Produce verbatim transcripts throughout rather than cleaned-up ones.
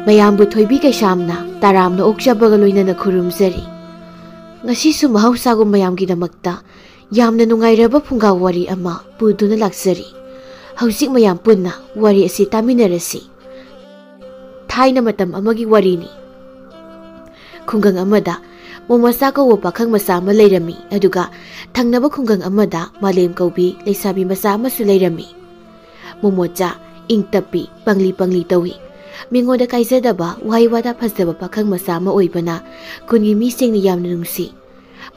ꯃꯌꯥꯝꯕꯨ ꯊꯣꯏꯕꯤ ꯀꯩꯁꯥꯝꯅ ꯇꯔꯥꯝꯅ ꯑꯣꯛꯆꯕꯒ ꯂꯣꯏꯅꯅ ꯈꯨꯔꯨꯝꯖꯔꯤ꯫ ꯉꯁꯤꯁꯨ ꯃꯍꯧꯁꯥꯒꯨꯝ ꯃꯌꯥꯝꯒꯤꯗꯃꯛꯇ ꯌꯥꯝꯅ ꯅꯨꯡꯉꯥꯏꯔꯕ ꯐꯨꯡꯒꯥ ꯋꯥꯔꯤ ꯑꯃ ꯄꯨꯗꯨꯅ ꯂꯥꯛꯆꯔꯤ꯫ ꯍꯧꯖꯤꯛ ꯃꯌꯥꯝ ꯄꯨꯟꯅ ꯋꯥꯔꯤ ꯑꯁꯤ ꯇꯥꯃꯤꯟꯅꯔꯁꯤ꯫ ꯊꯥꯏꯅ ꯃꯇꯝ ꯑꯃꯒꯤ ꯋꯥꯔꯤꯅꯤ꯫ ꯈꯨꯡꯒꯪ ꯑꯃꯗ ꯃꯣꯃꯣꯆꯥ ꯀꯧꯕ ꯄꯥꯈꯪ ꯃꯆꯥ ꯑꯃ ꯂꯩꯔꯝꯃꯤ, ꯑꯗꯨꯒ ꯊꯪꯅꯕ ꯈꯨꯡꯒꯪ ꯑꯃꯗ ꯃꯥꯂꯦꯝ ꯀꯧꯕꯤ ꯂꯩꯁꯥꯕꯤ ꯃꯆꯥ ꯑꯃꯁꯨ ꯂꯩꯔꯝꯃꯤ꯫ ꯃꯣꯃꯣꯆꯥ ꯏꯪ ꯇꯞꯄꯤ, ꯄꯪꯂꯤ ꯄꯪꯂꯤ ꯇꯧꯏ꯫ ꯃꯤꯉꯣꯟꯗ ꯀꯥꯏꯖꯗꯕ, ꯋꯥꯍꯩ ꯋꯥꯇꯥ ꯐꯖꯕ ꯄꯥꯈꯪ ꯃꯆꯥ ꯑꯃ ꯑꯣꯏꯕꯅ ꯈꯨꯟꯒꯤ ꯃꯤꯁꯤꯡꯅ ꯌꯥꯝꯅ ꯅꯨꯡꯁꯤ꯫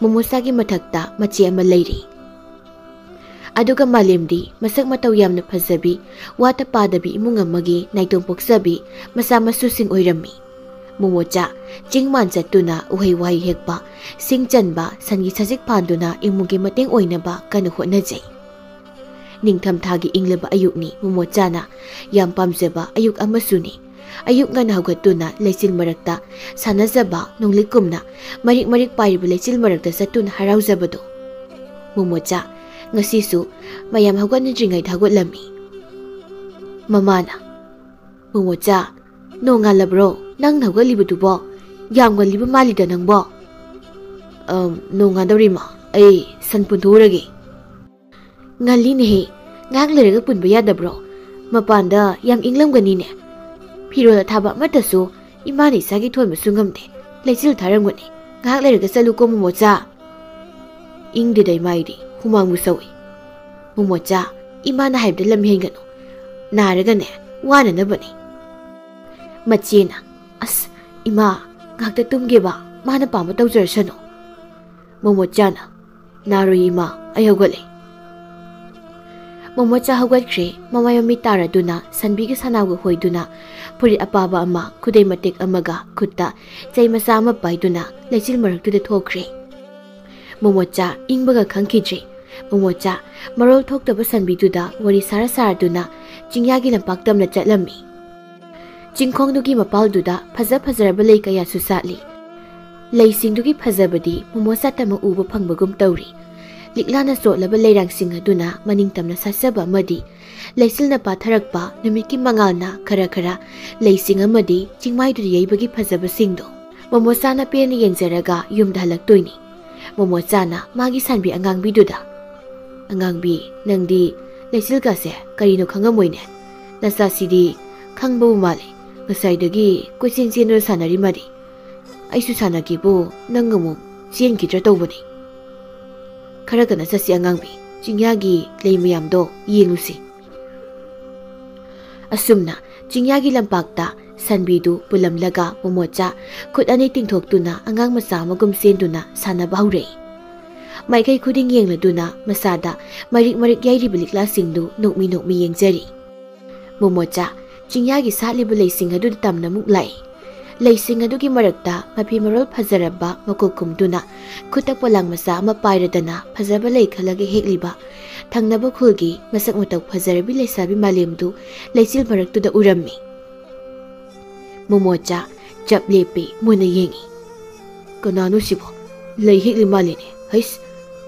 ꯃꯣꯃꯣꯆꯥꯒꯤ ꯃꯊꯛꯇ ꯃꯆꯦ ꯑꯃ ꯂꯩꯔꯤ꯫ ꯑꯗꯨꯒ ꯃꯥꯂꯦꯝꯗꯤ ꯃꯁꯛ ꯃꯇꯧ ꯌꯥꯝꯅ ꯐꯖꯕꯤ, ꯋꯥꯇ ꯄꯥꯗꯕꯤ ꯏꯃꯨꯡ ꯑꯃꯒꯤ ꯅꯥꯏꯇꯣꯝ ꯄꯣꯛꯆꯕꯤ ꯃꯆꯥ ꯃꯁꯨꯁꯤꯡ ꯑꯣꯏꯔꯝꯃꯤ꯫ ꯃꯣꯃꯣꯆꯥ ꯆꯤꯡ ꯃꯥꯟ ꯆꯠꯇꯨꯅ ꯎꯍꯩ ꯋꯥꯍꯩ ꯍꯦꯛꯄ, ꯁꯤꯡ ꯆꯟꯕ, ꯁꯟꯒꯤ ꯁꯖꯤꯛ ꯐꯥꯟꯗꯨꯅ ꯏꯃꯨꯡꯒꯤ ꯃꯇꯦꯡ ꯑꯣꯏꯅꯕ ꯀꯟꯅ ꯍꯣꯠꯅꯖꯩ꯫ ꯅꯤꯡꯊꯝꯊꯥꯒꯤ ꯏꯪꯂꯕ ꯑꯌꯨꯛꯅꯤ꯫ ꯃꯣꯃꯣꯆꯥꯅ ꯌꯥꯝ ꯄꯥꯝꯖꯕ ꯑꯌꯨꯛ ꯑꯃꯁꯨꯅꯤ꯫ ꯑꯌꯨꯛ ꯉꯟꯅ ꯍꯧꯒꯠꯇꯨꯅ ꯂꯩꯆꯤꯜ ꯃꯔꯛꯇ ꯁꯥꯟꯅꯖꯕ, ꯅꯣꯡꯂꯤꯛꯀꯨꯝꯅ ꯃꯔꯤꯛ ꯃꯔꯤꯛ ꯄꯥꯏꯔꯤꯕ ꯂꯩꯆꯤꯜ ꯃꯔꯛꯇ ꯆꯠꯇꯨꯅ ꯍꯔꯥꯎꯖꯕꯗꯣ꯫ ꯃꯣꯃꯣꯆꯥ ꯉꯁꯤꯁꯨ ꯃꯌꯥꯝ ꯍꯧꯒꯠꯅꯗ꯭ꯔꯤꯉꯩꯗ ꯍꯧꯒꯠꯂꯝꯃꯤ꯫ ꯃꯃꯥꯅ, "ꯃꯣꯃꯣꯆꯥ, ꯅꯣꯡꯉꯥꯜꯂꯕ꯭ꯔꯣ? ꯅꯪꯅ ꯍꯧꯒꯠꯂꯤꯕꯗꯨꯕꯣ? ꯌꯥꯝ ꯉꯜꯂꯤꯕ ꯃꯥꯜꯂꯤꯗ ꯅꯪꯕꯣ?" "ꯑꯝ, ꯅꯣꯡꯉꯥꯟꯗꯧꯔꯤ ꯃꯥ, ꯑꯩ ꯁꯟ ꯄꯨꯟꯊꯣꯛꯎꯔꯒꯦ꯫" "ꯉꯜꯂꯤꯅꯦꯍꯦ, ꯉꯥꯏꯍꯥꯛ ꯂꯩꯔꯒ ꯄꯨꯟꯕ ꯌꯥꯗꯕ꯭ꯔꯣ? ꯃꯄꯥꯟꯗ ꯌꯥꯝ ꯏꯪꯂꯝꯒꯅꯤꯅꯦ꯫ ꯐꯤꯔꯣꯜ ꯑꯊꯥꯕ ꯑꯃꯠꯇꯁꯨ ꯏꯃꯥꯅ ꯏꯆꯥꯒꯤ ꯊꯣꯟꯕꯁꯨ ꯉꯝꯗꯦ꯫ ꯂꯩꯆꯤꯜ ꯊꯥꯔꯝꯒꯅꯤ꯫ ꯉꯥꯏꯍꯥꯛ ꯂꯩꯔꯒ ꯆꯠꯂꯨꯀꯣ ꯃꯣꯃꯣꯆꯥ꯫" "ꯏꯪꯗꯦꯗ ꯏꯃꯥ ꯑꯩꯗꯤ, ꯍꯨꯃꯥꯡꯕꯨ ꯁꯧꯏ꯫" "ꯃꯣꯃꯣꯆꯥ, ꯏꯃꯥꯅ ꯍꯥꯏꯕꯗ ꯂꯝ ꯍꯦꯟꯒꯅꯨ꯫ ꯅꯥꯔꯒꯅꯦ, ꯋꯥꯅꯅꯕꯅꯤ꯫" ꯃꯆꯦꯅ, "ꯑꯁ, ꯏꯃꯥ, ꯉꯥꯛꯇ ꯇꯨꯝꯒꯦꯕ, ꯃꯥꯅ ꯄꯥꯝꯕ ꯇꯧꯖꯔꯁꯅꯨ꯫" ꯃꯣꯃꯣꯆꯥꯅ, "ꯅꯥꯔꯣꯏ ꯏꯃꯥ, ꯑꯩ ꯍꯧꯒꯠꯂꯦ꯫" ꯃꯣꯃꯣꯆꯥ ꯍꯧꯒꯠꯈ꯭ꯔꯦ꯫ ꯃꯃꯥꯏ ꯃꯃꯤꯠ ꯇꯥꯔꯗꯨꯅ, ꯁꯟꯕꯤꯒ ꯁꯅꯥꯒ ꯍꯣꯏꯗꯨꯅ, ꯐꯨꯔꯤꯠ ꯑꯄꯥꯕ ꯑꯃ, ꯈꯨꯗꯩ ꯃꯇꯦꯛ ꯑꯃꯒ ꯈꯨꯠꯇ ꯆꯩ ꯃꯆꯥ ꯑꯃ ꯄꯥꯏꯗꯨꯅ ꯂꯩꯆꯤꯜ ꯃꯔꯛꯇꯨꯗ ꯊꯣꯛꯈ꯭ꯔꯦ꯫ ꯃꯣꯃꯣꯆꯥ ꯏꯪꯕꯒ ꯈꯪꯈꯤꯗ꯭ꯔꯦ꯫ ꯃꯣꯃꯣꯆꯥ ꯃꯔꯣꯜ ꯊꯣꯛꯇꯕ ꯁꯟꯕꯤꯗꯨꯗ ꯋꯥꯔꯤ ꯁꯥꯔ ꯁꯥꯔꯗꯨꯅ ꯆꯤꯡꯌꯥꯒꯤ ꯂꯝꯄꯥꯛ ꯇꯝꯅ ꯆꯠꯂꯝꯃꯤ꯫ ꯆꯤꯡꯈꯣꯡꯗꯨꯒꯤ ꯃꯄꯥꯜꯗꯨꯗ ꯐꯖ ꯐꯖꯔꯕ ꯂꯩ ꯀꯌꯥꯁꯨ ꯁꯥꯠꯂꯤ꯫ ꯂꯩꯁꯤꯡꯗꯨꯒꯤ ꯐꯖꯕꯗꯤ ꯃꯣꯃꯣꯆꯥ ꯇꯃꯛ ꯎꯕ ꯐꯪꯕꯒꯨꯝ ꯇꯧꯔꯤ꯫ ꯂꯤꯛꯂꯥꯅ ꯆꯣꯠꯂꯕ ꯂꯩꯔꯥꯡꯁꯤꯡ ꯑꯗꯨꯅ ꯃꯅꯤꯡ ꯇꯝꯅ ꯁꯥꯠꯆꯕ ꯑꯃꯗꯤ ꯂꯩꯆꯤꯜꯅ ꯄꯥꯊꯔꯛꯄ ꯅꯨꯃꯤꯠꯀꯤ ꯃꯉꯥꯜꯅ ꯈꯔ ꯈꯔ ꯂꯩꯁꯤꯡ ꯑꯃꯗꯤ ꯆꯤꯡꯃꯥꯏꯗꯨꯗ ꯌꯩꯕꯒꯤ ꯐꯖꯕꯁꯤꯡꯗꯣ ꯃꯣꯃꯣꯆꯥꯅ ꯄꯦꯟꯅ ꯌꯦꯡꯖꯔꯒ ꯌꯨꯝꯗ ꯍꯜꯂꯛꯇꯣꯏꯅꯤ꯫ ꯃꯣꯃꯣꯆꯥꯅ ꯃꯥꯒꯤ ꯁꯥꯟꯕꯤ ꯑꯉꯥꯡꯕꯤꯗꯨꯗ, "ꯑꯉꯥꯡꯕꯤ, ꯅꯪꯗꯤ ꯂꯩꯆꯤꯜꯒꯁꯦ ꯀꯔꯤꯅꯣ ꯈꯪꯉꯝꯃꯣꯏꯅꯦ꯫ ꯅꯆꯥꯁꯤꯗꯤ ꯈꯪꯕꯕꯨ ꯃꯥꯜꯂꯤ꯫ ꯉꯁꯥꯏꯗꯒꯤ ꯀꯣꯏꯆꯦꯟ ꯆꯦꯟꯗꯨꯅ ꯁꯥꯟꯅꯔꯤ ꯃꯥꯗꯤ꯫ ꯑꯩꯁꯨ ꯁꯥꯟꯅꯒꯦꯕꯨ ꯅꯪ ꯑꯃꯨꯛ ꯆꯦꯟꯈꯤꯗ꯭ꯔꯥ ꯇꯧꯕꯅꯤ꯫ ꯈꯔ ꯀꯟꯅ ꯆꯠꯁꯤ ꯑꯉꯥꯡꯕꯤ, ꯆꯤꯡꯌꯥꯒꯤ ꯂꯩ ꯃꯌꯥꯝꯗꯣ ꯌꯦꯡꯂꯨꯁꯤ꯫" ꯑꯁꯨꯝꯅ ꯆꯤꯡꯌꯥꯒꯤ ꯂꯝꯄꯥꯛꯇ ꯁꯟꯕꯤꯗꯨ ꯄꯨꯜꯂꯝꯂꯒ ꯃꯣꯃꯣꯆꯥ ꯈꯨꯠ ꯑꯅꯤ ꯇꯤꯡꯊꯣꯛꯇꯨꯅ ꯑꯉꯥꯡ ꯃꯆꯥ ꯑꯃꯒꯨꯝ ꯆꯦꯟꯗꯨꯅ ꯁꯥꯟꯅꯕ ꯍꯧꯔꯛꯏ꯫ ꯃꯥꯏꯀꯩ ꯈꯨꯗꯤꯡ ꯌꯦꯡꯂꯗꯨꯅ ꯃꯁꯥꯗ ꯃꯔꯤꯛ ꯃꯔꯤꯛ ꯌꯩꯔꯤꯕ ꯂꯤꯛꯂꯥꯁꯤꯡꯗꯨ ꯅꯣꯛꯃꯤ ꯅꯣꯛꯃꯤ ꯌꯦꯡꯖꯔꯤ꯫ ꯃꯣꯃꯣꯆꯥ ꯆꯤꯡꯌꯥꯒꯤ ꯁꯥꯠꯂꯤꯕ ꯂꯩꯁꯤꯡ ꯑꯗꯨꯗ ꯇꯝꯅ ꯑꯃꯨꯛ ꯂꯥꯛꯏ꯫ ꯂꯩꯁꯤꯡ ꯑꯗꯨꯒꯤ ꯃꯔꯛꯇ ꯃꯐꯤ ꯃꯔꯣꯜ ꯐꯖꯔꯕ ꯃꯀꯣꯛ ꯈꯨꯝꯗꯨꯅ ꯈꯨꯠꯇ ꯄꯣꯂꯥꯡ ꯃꯆꯥ ꯑꯃ ꯄꯥꯏꯔꯗꯅ ꯐꯖꯕ ꯂꯩ ꯈꯜꯂꯒ ꯍꯦꯛꯂꯤꯕ ꯊꯪꯅꯕ ꯈꯨꯜꯒꯤ ꯃꯁꯛ ꯃꯇꯧ ꯐꯖꯔꯕꯤ ꯂꯩꯁꯥꯕꯤ ꯃꯥꯂꯦꯝꯗꯨ ꯂꯩꯆꯤꯜ ꯃꯔꯛꯇꯨꯗ ꯎꯔꯝꯃꯤ꯫ ꯃꯣꯃꯣꯆꯥ ꯆꯞ ꯂꯦꯞꯄꯤ, ꯃꯨꯟꯅ ꯌꯦꯡꯉꯤ꯫ "ꯀꯅꯥꯅꯣ ꯁꯤꯕꯣ? ꯂꯩ ꯍꯦꯛꯂꯤ ꯃꯥꯜꯂꯤꯅꯦ꯫ ꯍꯩꯁ,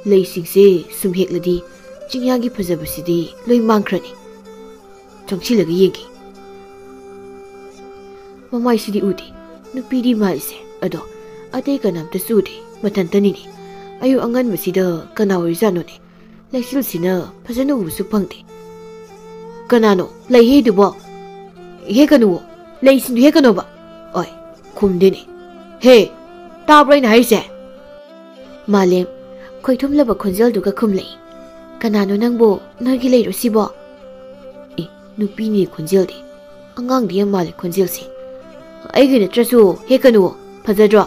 ꯂꯩꯁꯤꯡꯁꯦ ꯁꯨꯝ ꯍꯦꯛꯂꯗꯤ ꯆꯤꯡꯌꯥꯒꯤ ꯐꯖꯕꯁꯤꯗꯤ ꯂꯣꯏ ꯃꯥꯡꯈ꯭ꯔꯅꯤ꯫ ꯆꯪꯁꯤꯜꯂꯒ ꯌꯦꯡꯒꯦ꯫" ꯃꯃꯥꯏꯁꯤꯗꯤ ꯎꯗꯦ, ꯅꯨꯄꯤꯗꯤ ꯃꯥꯜꯂꯤꯁꯦ꯫ ꯑꯗꯣ ꯑꯇꯩ ꯀꯅꯥꯝꯇꯁꯨ ꯎꯗꯦ, ꯃꯊꯟꯇꯅꯤꯅꯦ꯫ ꯑꯌꯨꯛ ꯑꯉꯟꯕꯁꯤꯗ ꯀꯅꯥ ꯑꯣꯏꯔꯤꯖꯥꯠꯅꯣꯅꯦ? ꯂꯩꯆꯤꯜꯁꯤꯅ ꯐꯖꯅ ꯎꯕꯁꯨ ꯐꯪꯗꯦ꯫ "ꯀꯅꯥꯅꯣ ꯂꯩ ꯍꯦꯛꯏꯗꯨꯕꯣ? ꯍꯦꯛꯀꯅꯨꯋꯣ, ꯂꯩꯁꯤꯡꯗꯨ ꯍꯦꯛꯀꯅꯣꯕ꯫" ꯑꯣꯏ, ꯈꯨꯝꯗꯦꯅꯦ꯫ "ꯍꯦ, ꯇꯥꯕ꯭ꯔꯣ ꯑꯩꯅ ꯍꯥꯏꯔꯤꯁꯦ?" ꯃꯥꯂꯦꯝ ꯈꯣꯏꯊꯨꯝꯂꯕ ꯈꯣꯟꯖꯦꯜꯗꯨꯒ ꯈꯨꯝꯂꯛꯏ꯫ "ꯀꯅꯥꯅꯣ ꯅꯪꯕꯨ? ꯅꯣꯏꯒꯤ ꯂꯩꯔꯣ ꯁꯤꯕꯣ?" "ꯑꯦ, ꯅꯨꯄꯤꯅꯦ ꯈꯣꯟꯖꯦꯜꯗꯤ꯫ ꯑꯉꯥꯡꯗꯤ ꯌꯥꯝ ꯃꯥꯜꯂꯦ ꯈꯣꯟꯖꯦꯜꯁꯦ꯫ ꯑꯩꯒꯤ ꯅꯠꯇ꯭ꯔꯁꯨ ꯍꯦꯛꯀꯅꯨ, ꯐꯖꯗ꯭ꯔꯣ?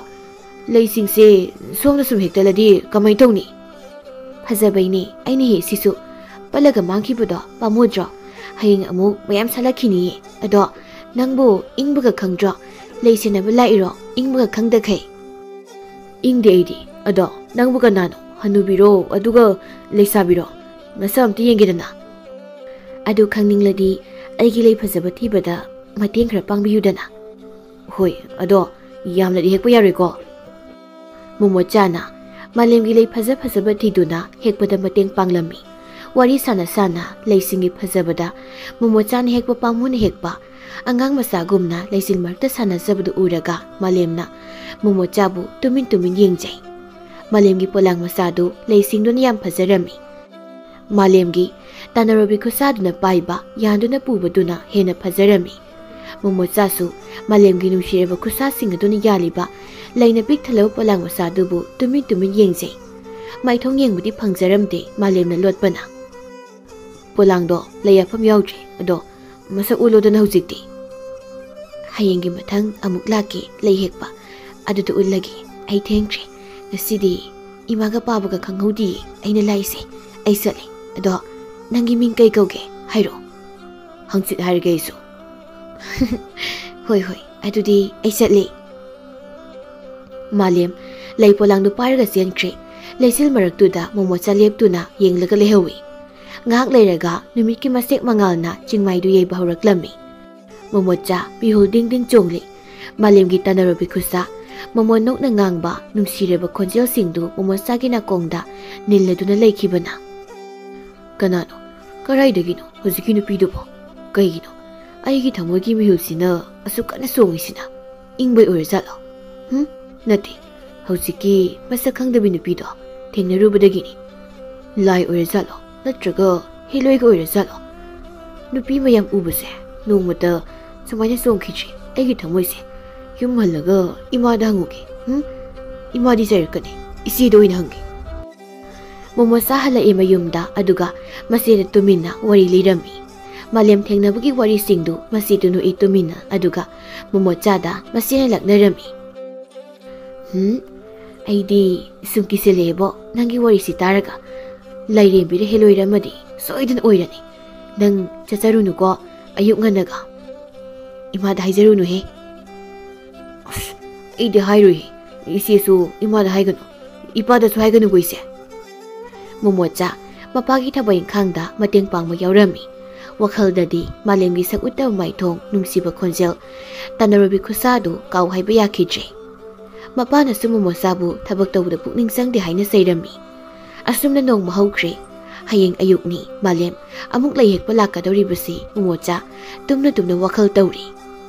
ꯂꯩꯁꯤꯡꯁꯦ ꯁꯣꯝꯗ ꯁꯨꯝ ꯍꯦꯛꯇꯠꯂꯗꯤ ꯀꯃꯥꯏ ꯇꯧꯅꯤ?" "ꯐꯖꯕꯩꯅꯦ ꯑꯩꯅ ꯍꯦꯛꯁꯤꯁꯨ꯫ ꯄꯠꯂꯒ ꯃꯥꯡꯈꯤꯕꯗꯣ ꯄꯥꯝꯃꯨꯗ꯭ꯔꯣ? ꯍꯌꯦꯡ ꯑꯃꯨꯛ ꯃꯌꯥꯝ ꯁꯥꯠꯂꯛꯈꯤꯅꯤꯌꯦ꯫ ꯑꯗꯣ ꯅꯪꯕꯨ ꯏꯪꯕꯒ ꯈꯪꯗ꯭ꯔꯣ? ꯂꯩ ꯁꯦꯟꯅꯕ ꯂꯥꯛꯏꯔꯣ? ꯏꯪꯕꯒ ꯈꯪꯗꯈꯩ?" "ꯏꯪꯗꯦ ꯑꯩꯗꯤ꯫ ꯑꯗꯣ ꯅꯪꯕꯨ ꯀꯅꯥꯅꯣ? ꯍꯅꯨꯕꯤꯔꯣ? ꯑꯗꯨꯒ ꯂꯩꯁꯥꯕꯤꯔꯣ? ꯅꯁꯛ ꯑꯝꯇ ꯌꯦꯡꯒꯦꯗꯅ꯫" "ꯑꯗꯨ ꯈꯪꯅꯤꯡꯂꯗꯤ ꯑꯩꯒꯤ ꯂꯩ ꯐꯖꯕ ꯊꯤꯕꯗ ꯃꯇꯦꯡ ꯈꯔ ꯄꯥꯡꯕꯤꯌꯨꯗꯅ꯫" "ꯍꯣꯏ, ꯑꯗꯣ ꯌꯥꯝꯅꯗꯤ ꯍꯦꯛꯄ ꯌꯥꯔꯣꯏꯀꯣ?" ꯃꯣꯃꯣꯆꯥꯅ ꯃꯥꯂꯦꯝꯒꯤ ꯂꯩ ꯐꯖ ꯐꯖꯕ ꯊꯤꯗꯨꯅ ꯍꯦꯛꯄꯗ ꯃꯇꯦꯡ ꯄꯥꯡꯂꯝꯃꯤ꯫ ꯋꯥꯔꯤ ꯁꯥꯟꯅ ꯁꯥꯟꯅ ꯂꯩꯁꯤꯡꯒꯤ ꯐꯖꯕꯗ ꯃꯣꯃꯣꯆꯥꯅ ꯍꯦꯛꯄ ꯄꯥꯝꯃꯨꯅ ꯍꯦꯛꯄ, ꯑꯉꯥꯡ ꯃꯆꯥꯒꯨꯝꯅ ꯂꯩꯆꯤꯜ ꯃꯔꯛꯇ ꯁꯥꯟꯅꯖꯕꯗꯨ ꯎꯔꯒ ꯃꯥꯂꯦꯝꯅ ꯃꯣꯃꯣꯆꯥꯕꯨ ꯇꯨꯃꯤꯟ ꯇꯨꯃꯤꯟ ꯌꯦꯡꯖꯩ꯫ ꯃꯥꯂꯦꯝꯒꯤ ꯄꯣꯂꯥꯡ ꯃꯆꯥꯗꯨ ꯂꯩꯁꯤꯡꯗꯨꯅ ꯌꯥꯝ ꯐꯖꯔꯝꯃꯤ꯫ ꯃꯥꯂꯦꯝꯒꯤ ꯇꯥꯅꯔꯣꯕꯤ ꯈꯨꯠꯁꯥꯗꯨꯅ ꯄꯥꯏꯕ, ꯌꯥꯟꯗꯨꯅ ꯄꯨꯕꯗꯨꯅ ꯍꯦꯟꯅ ꯐꯖꯔꯝꯃꯤ꯫ ꯃꯣꯃꯣꯆꯥꯁꯨ ꯃꯥꯂꯦꯝꯒꯤ ꯅꯨꯡꯁꯤꯔꯕ ꯈꯨꯠꯁꯥꯁꯤꯡ ꯑꯗꯨꯅ ꯌꯥꯜꯂꯤꯕ ꯂꯩꯅ ꯄꯤꯛ ꯊꯜꯂꯕ ꯄꯣꯂꯥꯡ ꯃꯆꯥꯗꯨꯕꯨ ꯇꯨꯃꯤꯟ ꯇꯨꯃꯤꯟ ꯌꯦꯡꯖꯩ꯫ ꯃꯥꯏꯊꯣꯡ ꯌꯦꯡꯕꯗꯤ ꯐꯪꯖꯔꯝꯗꯦ ꯃꯥꯂꯦꯝꯅ ꯂꯣꯠꯄꯅ꯫ "ꯄꯣꯂꯥꯡꯗꯣ ꯂꯩ ꯌꯥꯐꯝ ꯌꯥꯎꯗ꯭ꯔꯦ, ꯑꯗꯣ ꯃꯁꯛ ꯎꯠꯂꯣꯗꯅ ꯍꯧꯖꯤꯛꯇꯤ꯫" "ꯍꯌꯦꯡꯒꯤ ꯃꯊꯪ ꯑꯃꯨꯛ ꯂꯥꯛꯀꯦ ꯂꯩ ꯍꯦꯛꯄ, ꯑꯗꯨꯗ ꯎꯠꯂꯒꯦ꯫ ꯑꯩ ꯊꯦꯡꯈ꯭ꯔꯦ꯫ ꯉꯁꯤꯗꯤ ꯏꯃꯥꯒ ꯄꯥꯕꯒ ꯈꯪꯍꯧꯗꯤꯌꯦ꯫ ꯑꯩꯅ ꯂꯥꯛꯏꯁꯦ꯫ ꯑꯩ ꯆꯠꯂꯦ꯫ ꯑꯗꯣ ꯅꯪꯒꯤ ꯃꯤꯡ ꯀꯩ ꯀꯧꯒꯦ? ꯍꯥꯏꯔꯛꯑꯣ꯫ ꯍꯪꯆꯤꯠ ꯍꯥꯏꯔꯒꯦ ꯑꯩꯁꯨ꯫" "ꯍꯣꯏ, ꯍꯣꯏ, ꯑꯗꯨꯗꯤ ꯑꯩ ꯆꯠꯂꯦ꯫" ꯃꯥꯂꯦꯝ ꯂꯩ ꯄꯣꯂꯥꯡꯗꯨ ꯄꯥꯏꯔꯒ ꯆꯦꯟꯈ꯭ꯔꯦ꯫ ꯂꯩꯆꯤꯜ ꯃꯔꯛꯇꯨꯗ ꯃꯣꯃꯣꯆꯥ ꯂꯦꯞꯇꯨꯅ ꯌꯦꯡꯂꯒ ꯂꯩꯍꯧꯏ꯫ ꯉꯥꯏꯍꯥꯛ ꯂꯩꯔꯒ ꯅꯨꯃꯤꯠꯀꯤ ꯃꯁꯦꯛ ꯃꯉꯥꯜꯅ ꯆꯤꯡꯃꯥꯏꯗꯨ ꯌꯩꯕ ꯍꯧꯔꯛꯂꯝꯃꯤ꯫ ꯃꯣꯃꯣꯆꯥ ꯃꯤꯍꯨꯜ ꯗꯤꯡ ꯗꯤꯡ ꯆꯣꯡꯂꯤ꯫ ꯃꯥꯂꯦꯝꯒꯤ ꯇꯥꯟꯅꯔꯕꯤ ꯈꯨꯠꯁꯥ, ꯃꯃꯣꯟ ꯅꯣꯛꯅ ꯉꯥꯡꯕ ꯅꯨꯡꯁꯤꯔꯕ ꯈꯣꯟꯖꯦꯜꯁꯤꯡꯗꯨ ꯃꯣꯃꯣꯆꯥꯒꯤ ꯅꯥꯀꯣꯡꯗ ꯅꯤꯜꯂꯗꯨꯅ ꯂꯩꯈꯤꯕꯅ꯫ "ꯀꯅꯥꯅꯣ? ꯀꯗꯥꯏꯗꯒꯤꯅꯣ ꯍꯧꯖꯤꯛꯀꯤ ꯅꯨꯄꯤꯗꯨꯕꯣ? ꯀꯩꯒꯤꯅꯣ ꯑꯩꯒꯤ ꯊꯃꯣꯏꯒꯤ ꯃꯤꯍꯨꯜꯁꯤꯅ ꯑꯁꯨꯛ ꯀꯟꯅ ꯆꯣꯡꯉꯤꯁꯤꯅ? ꯏꯪꯕꯩ ꯑꯣꯏꯔꯖꯥꯠꯂꯣ? ꯍꯨꯝ? ꯅꯠꯇꯦ, ꯍꯧꯖꯤꯛꯀꯤ ꯃꯁꯛ ꯈꯪꯗꯕꯤ ꯅꯨꯄꯤꯗꯣ ꯊꯦꯡꯅꯔꯨꯕꯗꯒꯤꯅꯤ꯫ ꯂꯥꯏ ꯑꯣꯏꯔꯖꯥꯠꯂꯣ? ꯅꯠꯇ꯭ꯔꯒ ꯍꯦꯂꯣꯏꯒ ꯑꯣꯏꯔꯖꯥꯠꯂꯣ? ꯅꯨꯄꯤ ꯃꯌꯥꯝ ꯎꯕꯁꯦ ꯅꯣꯡꯃꯇ ꯁꯨꯃꯥꯏꯅ ꯆꯣꯡꯈꯤꯗ꯭ꯔꯤ ꯑꯩꯒꯤ ꯊꯃꯣꯏꯁꯦ꯫ ꯌꯨꯝ ꯍꯜꯂꯒ ꯏꯃꯥꯗ ꯍꯪꯉꯨꯒꯦ꯫ ꯍꯨꯝ? ꯏꯃꯥꯗꯤ ꯆꯩꯔꯛꯀꯅꯤ꯫ ꯏꯆꯦꯗ ꯑꯣꯏꯅ ꯍꯪꯒꯦ꯫" ꯃꯣꯃꯣꯆꯥ ꯍꯜꯂꯛꯏ ꯃꯌꯨꯝꯗ, ꯑꯗꯨꯒ ꯃꯆꯦꯗ ꯇꯨꯃꯤꯟꯅ ꯋꯥꯔꯤ ꯂꯤꯔꯝꯃꯤ꯫ ꯃꯥꯂꯦꯝ ꯊꯦꯡꯅꯕꯒꯤ ꯋꯥꯔꯤꯁꯤꯡꯗꯨ ꯃꯆꯦꯗꯨ ꯅꯣꯛꯏ ꯇꯨꯃꯤꯟꯅ, ꯑꯗꯨꯒ ꯃꯣꯃꯣꯆꯥꯗ ꯃꯆꯦꯅ ꯂꯛꯅꯔꯝꯃꯤ꯫ "ꯍꯨꯝ, ꯑꯩꯗꯤ ꯁꯨꯝ ꯀꯤꯁꯤꯜꯂꯛꯑꯦꯕꯣ ꯅꯪꯒꯤ ꯋꯥꯔꯤꯁꯤ ꯇꯥꯔꯒ꯫ ꯂꯥꯏꯔꯦꯝꯕꯤꯔ ꯍꯦꯂꯣꯏꯔ ꯑꯃꯗꯤ ꯁꯣꯏꯗꯅ ꯑꯣꯏꯔꯅꯤ꯫ ꯅꯪ ꯆꯠꯆꯔꯨꯅꯨꯀꯣ, ꯑꯌꯨꯛ ꯉꯟꯅꯒ꯫ ꯏꯃꯥꯗ ꯍꯥꯏꯖꯔꯨꯅꯨꯍꯦ꯫" "ꯑꯁ, ꯑꯩꯗꯤ ꯍꯥꯏꯔꯣꯏꯍꯦ꯫ ꯏꯆꯦꯁꯨ ꯏꯃꯥꯗ ꯍꯥꯏꯒꯅꯨ, ꯏꯄꯥꯗꯁꯨ ꯍꯥꯏꯒꯅꯨꯀꯣ ꯏꯆꯦ꯫" ꯃꯣꯃꯣꯆꯥ ꯃꯄꯥꯒꯤ ꯊꯕꯛ ꯏꯪꯈꯥꯡꯗ ꯃꯇꯦꯡ ꯄꯥꯡꯕ ꯌꯥꯎꯔꯝꯃꯤ꯫ ꯋꯥꯈꯜꯗꯗꯤ ꯃꯥꯂꯦꯝꯒꯤ ꯁꯛ ꯎꯠꯇꯕ ꯃꯥꯏꯊꯣꯡ, ꯅꯨꯡꯁꯤꯕ ꯈꯣꯟꯖꯦꯜ, ꯇꯥꯟꯅꯔꯨꯕꯤ ꯈꯨꯠꯁꯥꯗꯨ ꯀꯥꯎ ꯍꯥꯏꯕ ꯌꯥꯈꯤꯗ꯭ꯔꯦ꯫ ꯃꯄꯥꯅꯁꯨ ꯃꯣꯃꯣꯆꯥꯕꯨ ꯊꯕꯛ ꯇꯧꯕꯗ ꯄꯨꯛꯅꯤꯡ ꯆꯪꯗꯦ ꯍꯥꯏꯅ ꯆꯩꯔꯝꯃꯤ꯫ ꯑꯁꯨꯝꯅ ꯅꯣꯡꯃ ꯍꯧꯈ꯭ꯔꯦ꯫ ꯍꯌꯦꯡ ꯑꯌꯨꯛꯅꯤ꯫ ꯃꯥꯂꯦꯝ ꯑꯃꯨꯛ ꯂꯩ ꯍꯦꯛꯄ ꯂꯥꯛꯀꯗꯧꯔꯤꯕꯁꯤ ꯃꯣꯃꯣꯆꯥ ꯇꯨꯝꯅ ꯇꯨꯝꯅ ꯋꯥꯈꯜ ꯇꯧꯔꯤ꯫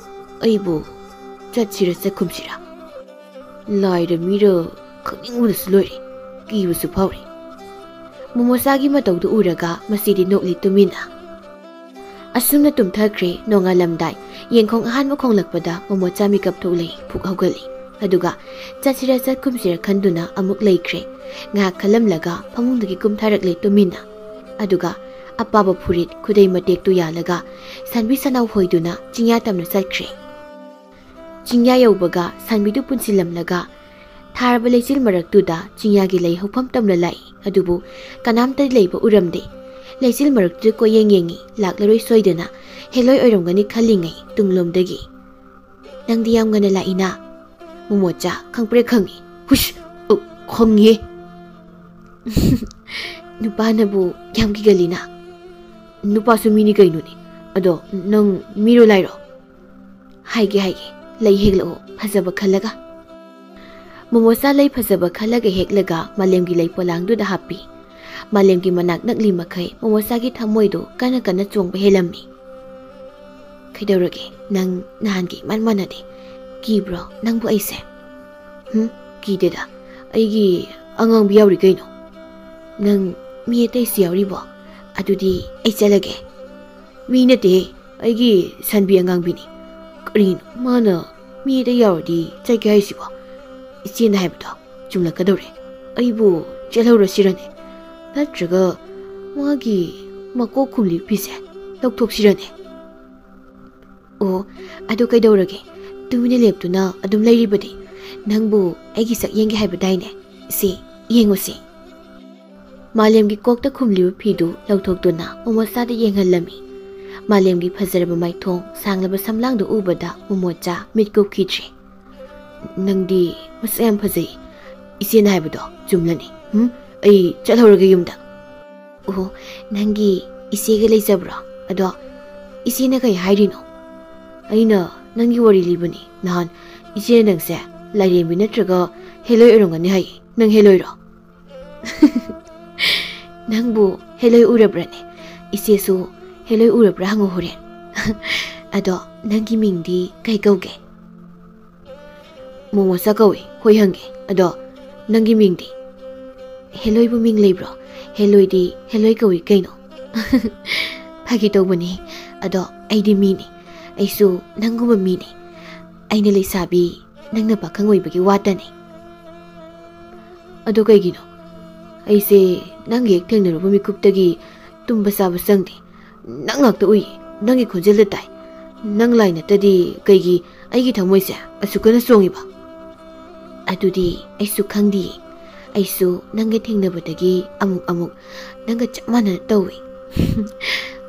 "ꯑꯩꯕꯨ ꯆꯠꯁꯤꯔ ꯆꯠꯈꯨꯝꯁꯤꯔ? ꯂꯥꯏꯔ ꯃꯤꯔ ꯈꯪꯅꯤꯡꯕꯅꯁꯨ ꯂꯣꯏꯔꯦ, ꯀꯤꯕꯁꯨ ꯐꯥꯎꯔꯦ꯫" ꯃꯣꯃꯣꯆꯥꯒꯤ ꯃꯇꯧꯗꯨ ꯎꯔꯒ ꯃꯁꯤꯗꯤ ꯅꯣꯛꯂꯤ ꯇꯨꯃꯤꯟꯅ꯫ ꯑꯁꯨꯝꯅ ꯇꯨꯝꯊꯈ꯭ꯔꯦ꯫ ꯅꯣꯡꯉꯥꯜꯂꯝꯗꯥꯏ ꯌꯦꯡꯈꯣꯡ ꯑꯍꯥꯟꯕ ꯈꯣꯡꯂꯛꯄꯗ ꯃꯣꯃꯣꯆꯥ ꯃꯤꯀꯞ ꯊꯣꯛꯂꯛꯏ, ꯐꯨꯛ ꯍꯧꯒꯠꯂꯤ꯫ ꯑꯗꯨꯒ ꯆꯠꯁꯤꯔ ꯆꯠꯈꯨꯝꯁꯤꯔ ꯈꯟꯗꯨꯅ ꯑꯃꯨꯛ ꯂꯩꯈ꯭ꯔꯦ꯫ ꯉꯥꯏꯍꯥꯛ ꯈꯜꯂꯝꯂꯒ ꯐꯃꯨꯡꯗꯒꯤ ꯀꯨꯝꯊꯔꯛꯂꯦ ꯇꯨꯃꯤꯟꯅ꯫ ꯑꯗꯨꯒ ꯑꯄꯥꯕ ꯐꯨꯔꯤꯠ ꯈꯨꯗꯩ ꯃꯇꯦꯛꯇꯨ ꯌꯥꯜꯂꯒ ꯁꯥꯟꯕꯤ ꯁꯅꯥꯎ ꯍꯣꯏꯗꯨꯅ ꯆꯤꯡꯌꯥ ꯇꯝꯅ ꯆꯠꯈ꯭ꯔꯦ꯫ ꯆꯤꯡꯌꯥ ꯌꯧꯕꯒ ꯁꯥꯟꯕꯤꯗꯨ ꯄꯨꯟꯁꯤꯜꯂꯝꯂꯒ ꯊꯥꯔꯕ ꯂꯩꯆꯤꯜ ꯃꯔꯛꯇꯨꯗ ꯆꯤꯡꯌꯥꯒꯤ ꯂꯩ ꯍꯧꯐꯝ ꯇꯝꯅ ꯂꯥꯛꯏ꯫ ꯑꯗꯨꯕꯨ ꯀꯅꯥꯝꯇ ꯂꯩꯕ ꯎꯔꯝꯗꯦ꯫ ꯂꯩꯆꯤꯜ ꯃꯔꯛꯇꯨꯗ ꯀꯣꯏꯌꯦꯡ ꯌꯦꯡꯉꯤ, ꯂꯥꯛꯂꯔꯣꯏ ꯁꯣꯏꯗꯅ, ꯍꯦꯂꯣꯏ ꯑꯣꯏꯔꯝꯒꯅꯤ ꯈꯜꯂꯤꯉꯩ ꯇꯨꯡꯂꯣꯝꯗꯒꯤ, "ꯅꯪꯗꯤ ꯌꯥꯝ ꯉꯟꯅ ꯂꯥꯛꯏꯅ?" ꯃꯣꯃꯣꯆꯥ ꯈꯪꯄ꯭ꯔꯦꯛ ꯈꯪꯉꯤ꯫ "ꯍꯨꯁ! ꯑ, ꯈꯪꯉꯤꯍꯦ!" "ꯅꯨꯄꯥꯅꯕꯨ ꯌꯥꯝ ꯀꯤꯒꯜꯂꯤꯅ?" "ꯅꯨꯄꯥꯁꯨ ꯃꯤꯅꯤ ꯀꯩꯅꯣꯅꯦ꯫ ꯑꯗꯣ ꯅꯪ ꯃꯤꯔꯣ ꯂꯥꯏꯔꯣ?" "ꯍꯥꯏꯒꯦ, ꯍꯥꯏꯒꯦ꯫ ꯂꯩ ꯍꯦꯛꯂꯛꯑꯣ, ꯐꯖꯕ ꯈꯜꯂꯒ꯫" ꯃꯣꯃꯣꯆꯥ ꯂꯩ ꯐꯖꯕ ꯈꯜꯂꯒ ꯍꯦꯛꯂꯒ ꯃꯥꯂꯦꯝꯒꯤ ꯂꯩ ꯄꯣꯂꯥꯡꯗꯨꯗ ꯍꯥꯞꯄꯤ꯫ ꯃꯥꯂꯦꯝꯒꯤ ꯃꯅꯥꯛ ꯅꯛꯂꯤ ꯃꯈꯩ ꯃꯣꯃꯣꯆꯥꯒꯤ ꯊꯃꯣꯏꯗꯨ ꯀꯟꯅ ꯀꯟꯅ ꯆꯣꯡꯕ ꯍꯦꯜꯂꯝꯃꯤ꯫ "ꯀꯩꯗꯧꯔꯒꯦ? ꯅꯪ ꯅꯍꯥꯟꯒ ꯏꯃꯥꯟ ꯃꯥꯟꯅꯗꯦ꯫ ꯀꯤꯕ꯭ꯔꯣ ꯅꯪꯕꯨ ꯑꯩꯁꯦ?" "ꯍꯨꯝ, ꯀꯤꯗꯦꯗ꯫ ꯑꯩꯒꯤ ꯑꯉꯥꯡꯕꯤ ꯌꯥꯎꯔꯤ ꯀꯩꯅꯣ꯫" "ꯅꯪ ꯃꯤ ꯑꯇꯩꯁꯨ ꯌꯥꯎꯔꯤꯕꯣ? ꯑꯗꯨꯗꯤ ꯑꯩ ꯆꯠꯂꯒꯦ꯫" "ꯃꯤ ꯅꯠꯇꯦꯍꯦ, ꯑꯩꯒꯤ ꯁꯟꯕꯤ ꯑꯉꯥꯡꯕꯤꯅꯤ꯫ ꯀꯔꯤꯅꯣ ꯃꯥꯅ ꯃꯤ ꯑꯇꯩ ꯌꯥꯎꯔꯗꯤ ꯆꯠꯀꯦ ꯍꯥꯏꯁꯤꯕꯣ? ꯏꯆꯦꯅ ꯍꯥꯏꯕꯗꯣ ꯆꯨꯝꯂꯛꯀꯗꯧꯔꯦ꯫ ꯑꯩꯕꯨ ꯆꯠꯍꯧꯔꯁꯤꯔꯅꯦ? ꯅꯠꯇ꯭ꯔꯒ ꯃꯥꯒꯤ ꯃꯀꯣꯛ ꯈꯨꯝꯂꯤꯕꯤꯁꯦ ꯂꯧꯊꯣꯛꯁꯤꯔꯅꯦ?" "ꯑꯣ, ꯑꯗꯨ ꯀꯩꯗꯧꯔꯒꯦ? ꯇꯨꯃꯤꯟꯅ ꯂꯦꯞꯇꯨꯅ ꯑꯗꯨꯝ ꯂꯩꯔꯤꯕꯗꯤ꯫ ꯅꯪꯕꯨ ꯑꯩꯒꯤ ꯁꯛ ꯌꯦꯡꯒꯦ ꯍꯥꯏꯕꯗꯥꯏꯅꯦ? ꯁꯤ, ꯌꯦꯡꯉꯨꯁꯤ꯫" ꯃꯥꯂꯦꯝꯒꯤ ꯀꯣꯛꯇ ꯈꯨꯝꯂꯤꯕ ꯐꯤꯗꯨ ꯂꯧꯊꯣꯛꯇꯨꯅ ꯃꯣꯃꯣꯆꯥꯗ ꯌꯦꯡꯍꯜꯂꯝꯃꯤ꯫ ꯃꯥꯂꯦꯝꯒꯤ ꯐꯖꯔꯕ ꯃꯥꯏꯊꯣꯡ, ꯁꯥꯡꯂꯕ ꯁꯝꯂꯥꯡꯗꯨ ꯎꯕꯗ ꯃꯣꯃꯣꯆꯥ ꯃꯤꯠ ꯀꯨꯞꯈꯤꯗ꯭ꯔꯦ꯫ "ꯅꯪꯗꯤ ꯃꯁꯛ ꯌꯥꯝ ꯐꯖꯩ꯫ ꯏꯆꯦꯅ ꯍꯥꯏꯕꯗꯣ ꯆꯨꯝꯂꯅꯤ꯫ ꯍꯨꯝ? ꯑꯩ ꯆꯠꯍꯧꯔꯒꯦ ꯌꯨꯝꯗ꯫" "ꯑꯣ, ꯅꯪꯒꯤ ꯏꯆꯦꯒ ꯂꯩꯖꯕ꯭ꯔꯣ? ꯑꯗꯣ ꯏꯆꯦꯅ ꯀꯩ ꯍꯥꯏꯔꯤꯅꯣ?" "ꯑꯩꯅ ꯅꯪꯒꯤ ꯋꯥꯔꯤ ꯂꯤꯕꯅꯤ ꯅꯍꯥꯟ꯫ ꯏꯆꯦꯅ ꯅꯪꯁꯦ ꯂꯥꯏꯔꯦꯝꯕꯤ ꯅꯠꯇ꯭ꯔꯒ ꯍꯦꯂꯣꯏ ꯑꯣꯏꯔꯝꯒꯅꯤ ꯍꯥꯏ꯫ ꯅꯪ ꯍꯦꯂꯣꯏꯔꯣ? ꯅꯪꯕꯨ ꯍꯦꯂꯣꯏ ꯎꯔꯕ꯭ꯔꯅꯦ? ꯏꯆꯦꯁꯨ ꯍꯦꯂꯣꯏ ꯎꯔꯕ꯭ꯔꯥ ꯍꯪꯉꯨ ꯍꯣꯔꯦꯟ꯫ ꯑꯗꯣ ꯅꯪꯒꯤ ꯃꯤꯡꯗꯤ ꯀꯩ ꯀꯧꯒꯦ? ꯃꯣꯃꯣꯆꯥ ꯀꯧꯏ꯫ ꯍꯣꯏ ꯍꯪꯒꯦ꯫ ꯑꯗꯣ ꯅꯪꯒꯤ ꯃꯤꯡꯗꯤ? ꯍꯦꯂꯣꯏꯕꯨ ꯃꯤꯡ ꯂꯩꯕ꯭ꯔꯣ? ꯍꯦꯂꯣꯏꯗꯤ ꯍꯦꯂꯣꯏ ꯀꯧꯏ ꯀꯩꯅꯣ꯫ ꯐꯥꯒꯤ ꯇꯧꯕꯅꯤ꯫ ꯑꯗꯣ ꯑꯩꯗꯤ ꯃꯤꯅꯤ꯫ ꯑꯩꯁꯨ ꯅꯪꯒꯨꯝꯕ ꯃꯤꯅꯤ꯫ ꯑꯩꯅ ꯂꯩꯁꯥꯕꯤ, ꯅꯪꯅ ꯄꯥꯈꯪ ꯑꯣꯏꯕꯒꯤ ꯋꯥꯇꯅꯤ꯫ ꯑꯗꯣ ꯀꯩꯒꯤꯅꯣ? ꯑꯩꯁꯦ ꯅꯪꯒ ꯍꯦꯛ ꯊꯦꯡꯅꯔꯨꯕ ꯃꯤꯀꯨꯞꯇꯒꯤ ꯇꯨꯝꯕ ꯆꯥꯕ ꯆꯪꯗꯦ꯫ ꯅꯪ ꯉꯥꯛꯇ ꯎꯏ꯫ ꯅꯪꯒꯤ ꯈꯣꯟꯖꯦꯜꯗ ꯇꯥꯏ꯫ ꯅꯪ ꯂꯥꯏ ꯅꯠꯇꯗꯤ ꯀꯩꯒꯤ ꯑꯩꯒꯤ ꯊꯃꯣꯏꯁꯦ ꯑꯁꯨꯛ ꯀꯟꯅ ꯆꯣꯡꯉꯤꯕ? ꯑꯗꯨꯗꯤ ꯑꯩꯁꯨ ꯈꯪꯗꯤꯌꯦ꯫ ꯑꯩꯁꯨ ꯅꯪꯒ ꯊꯦꯡꯅꯕꯗꯒꯤ ꯑꯃꯨꯛ ꯑꯃꯨꯛ ꯅꯪꯒ ꯆꯞ ꯃꯥꯟꯅꯅ ꯇꯧꯏ꯫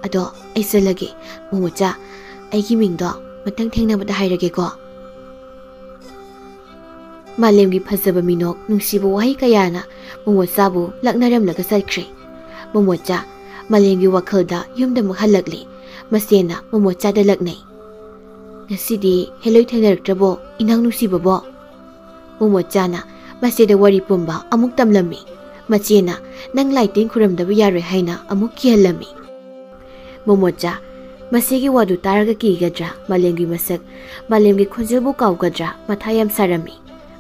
ꯑꯗꯣ ꯑꯩ ꯆꯠꯂꯒꯦ꯫ ꯃꯣꯃꯣꯆꯥ, ꯑꯩꯒꯤ ꯃꯤꯡꯗꯣ ꯃꯊꯪ ꯊꯦꯡꯅꯕꯗ ꯍꯥꯏꯔꯒꯦꯀꯣ꯫ ꯃꯥꯂꯦꯝꯒꯤ ꯐꯖꯕ ꯃꯤꯅꯣꯛ, ꯅꯨꯡꯁꯤꯕ ꯋꯥꯍꯩ ꯀꯌꯥꯅ ꯃꯣꯃꯣꯆꯥꯕꯨ ꯂꯛꯅꯔꯝꯂꯒ ꯆꯠꯈ꯭ꯔꯦ꯫ ꯃꯣꯃꯣꯆꯥ ꯃꯥꯂꯦꯝꯒꯤ ꯋꯥꯈꯜꯗ ꯌꯨꯝꯗ ꯑꯃꯨꯛ ꯍꯜꯂꯛꯂꯦ꯫ ꯃꯆꯦꯅ ꯃꯣꯃꯣꯆꯥꯗ ꯂꯛꯅꯩ꯫ "ꯉꯁꯤꯗꯤ ꯍꯦꯂꯣꯏ ꯊꯦꯡꯅꯔꯛꯇ꯭ꯔꯕꯣ, ꯏꯅꯥꯎ ꯅꯨꯡꯁꯤꯕꯕꯣ?" ꯃꯣꯃꯣꯆꯥꯅ ꯃꯆꯦꯗ ꯋꯥꯔꯤ ꯄꯨꯝꯕ ꯑꯃꯨꯛ ꯇꯝꯂꯝꯃꯤ꯫ ꯃꯆꯦꯅ, "ꯅꯪ ꯂꯥꯏ ꯇꯤꯟ ꯈꯨꯔꯝꯗꯕ ꯌꯥꯔꯣꯏ" ꯍꯥꯏꯅ ꯑꯃꯨꯛ ꯀꯤꯍꯜꯂꯝꯃꯤ꯫ ꯃꯣꯃꯣꯆꯥ ꯃꯆꯦꯒꯤ ꯋꯥꯗꯨ ꯇꯥꯔꯒ ꯀꯤꯒꯗ꯭ꯔꯥ, ꯃꯥꯂꯦꯝꯒꯤ ꯃꯁꯛ, ꯃꯥꯂꯦꯝꯒꯤ ꯈꯣꯟꯖꯦꯜꯕꯨ ꯀꯥꯎꯒꯗ꯭ꯔꯥ, ꯃꯊꯥ ꯌꯥꯝ ꯁꯥꯔꯝꯃꯤ꯫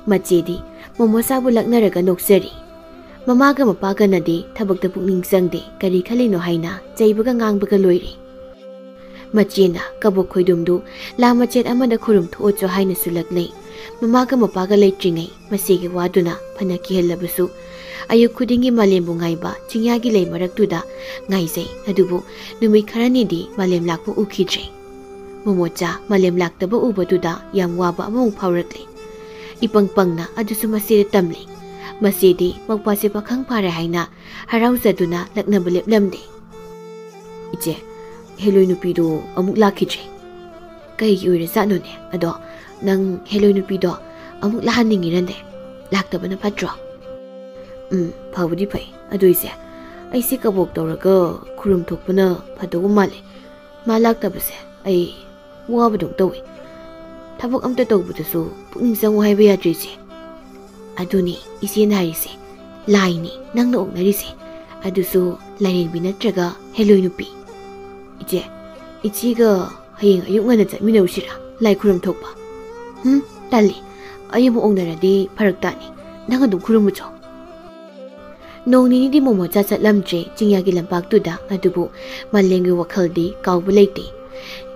ꯃꯆꯦꯗꯤ ꯃꯣꯃꯣꯆꯥꯕꯨ ꯂꯛꯅꯔꯒ ꯅꯣꯛꯆꯔꯤ꯫ ꯃꯃꯥꯒ ꯃꯄꯥꯒꯅꯗꯤ ꯊꯕꯛꯇ ꯄꯨꯛꯅꯤꯡ ꯆꯪꯗꯦ, ꯀꯔꯤ ꯈꯜꯂꯤꯅꯣ ꯍꯥꯏꯅ ꯆꯩꯕꯒ ꯉꯥꯡꯕꯒ ꯂꯣꯏꯔꯦ꯫ ꯃꯆꯦꯅ ꯀꯕꯣꯛ ꯈꯣꯏꯗꯨꯝꯗꯨ ꯂꯥ ꯃꯆꯦꯠ ꯑꯃꯗ ꯈꯨꯔꯨꯝ ꯊꯣꯛꯑꯣ ꯆꯣ ꯍꯥꯏꯅꯁꯨ ꯂꯛꯅꯩ꯫ ꯃꯃꯥꯒ ꯃꯄꯥꯒ ꯂꯩꯇ꯭ꯔꯤꯉꯩ ꯃꯆꯦꯒꯤ ꯋꯥꯗꯨꯅ ꯐꯅ ꯀꯤꯍꯜꯂꯕꯁꯨ, ꯑꯌꯨꯛ ꯈꯨꯗꯤꯡꯒꯤ ꯃꯥꯂꯦꯝꯕꯨ ꯉꯥꯏꯕ ꯆꯤꯡꯌꯥꯒꯤ ꯂꯩ ꯃꯔꯛꯇꯨꯗ ꯉꯥꯏꯖꯩ꯫ ꯑꯗꯨꯕꯨ ꯅꯨꯃꯤꯠ ꯈꯔꯅꯤꯗꯤ ꯃꯥꯂꯦꯝ ꯂꯥꯛꯄ ꯎꯈꯤꯗ꯭ꯔꯦ꯫ ꯃꯣꯃꯣꯆꯥ ꯃꯥꯂꯦꯝ ꯂꯥꯛꯇꯕ ꯎꯕꯗꯨꯗ ꯌꯥꯝ ꯋꯥꯕ ꯑꯃꯃꯨꯛ ꯐꯥꯎꯔꯛꯂꯦ꯫ ꯏꯄꯪ ꯄꯪꯅ ꯑꯗꯨꯁꯨ ꯃꯆꯦꯗ ꯇꯝꯂꯤ꯫ ꯃꯆꯦꯗꯤ ꯃꯧꯄ꯭ꯋꯥꯁꯦ ꯄꯥꯈꯪ ꯐꯥꯔꯦ ꯍꯥꯏꯅ ꯍꯔꯥꯎꯖꯗꯨꯅ ꯂꯛꯅꯕ ꯂꯦꯞꯂꯝꯗꯦ꯫ "ꯏꯆꯦ, ꯍꯦꯂꯣꯏ ꯅꯨꯄꯤꯗꯣ ꯑꯃꯨꯛ ꯂꯥꯛꯈꯤꯗ꯭ꯔꯦ꯫ ꯀꯩꯒꯤ ꯑꯣꯏꯔꯖꯥꯠꯅꯣꯅꯦ? ꯑꯗꯣ ꯅꯪ ꯍꯦꯂꯣꯏ ꯅꯨꯄꯤꯗꯣ ꯑꯃꯨꯛ ꯂꯥꯛꯍꯟꯅꯤꯡꯉꯤꯔꯅꯦ? ꯂꯥꯛꯇꯕꯅ ꯐꯠꯇ꯭ꯔꯣ?" "ꯎꯝ, ꯐꯕꯨꯗꯤ ꯐꯩ꯫ ꯑꯗꯨ ꯏꯆꯦ, ꯑꯩꯁꯦ ꯀꯕꯣꯛ ꯇꯧꯔꯒ ꯈꯨꯔꯨꯝ ꯊꯣꯛꯄꯅ ꯐꯗꯧꯕ ꯃꯥꯜꯂꯦ꯫ ꯃꯥ ꯂꯥꯛꯇꯕꯁꯦ ꯑꯩ ꯋꯥꯕꯗꯧ ꯇꯧꯏ꯫ ꯊꯕꯛ ꯑꯝꯇ ꯇꯧꯕꯗꯁꯨ ꯄꯨꯛꯅꯤꯡ ꯆꯪꯉꯨ ꯍꯥꯏꯕ ꯌꯥꯗ꯭ꯔꯤꯁꯦ꯫ ꯑꯗꯨꯅꯤ ꯏꯆꯦꯅ ꯍꯥꯏꯔꯤꯁꯦ, ꯂꯥꯏꯅꯤ ꯅꯪꯅ ꯑꯣꯛꯅꯔꯤꯁꯦ, ꯑꯗꯨꯁꯨ ꯂꯥꯏꯔꯦꯝꯕꯤ ꯅꯠꯇ꯭ꯔꯒ ꯍꯦꯂꯣꯏ ꯅꯨꯄꯤ꯫ ꯏꯆꯦ, ꯏꯆꯦꯒ ꯍꯌꯦꯡ ꯑꯌꯨꯛ ꯉꯟꯅ ꯆꯠꯃꯤꯟꯅꯔꯨꯁꯤꯔꯥ ꯂꯥꯏ ꯈꯨꯔꯨꯝ ꯊꯣꯛꯄ? ꯎꯝ, ꯇꯜꯂꯤ꯫ ꯑꯩ ꯑꯃꯨꯛ ꯑꯣꯛꯅꯔꯗꯤ ꯐꯔꯛ ꯇꯥꯅꯤ꯫ ꯅꯪ ꯑꯗꯨꯝ ꯈꯨꯔꯨꯝꯃꯨꯆꯣ꯫ ꯅꯣꯡ ꯅꯤꯅꯤꯗꯤ ꯃꯣꯃꯣꯆꯥ ꯆꯠꯂꯝꯗ꯭ꯔꯦ ꯆꯤꯡꯌꯥꯒꯤ ꯂꯝꯄꯥꯛꯇꯨꯗ, ꯑꯗꯨꯕꯨ ꯃꯥꯂꯦꯝꯒꯤ ꯋꯥꯈꯜꯗꯤ ꯀꯥꯎꯕ ꯂꯩꯇꯦ꯫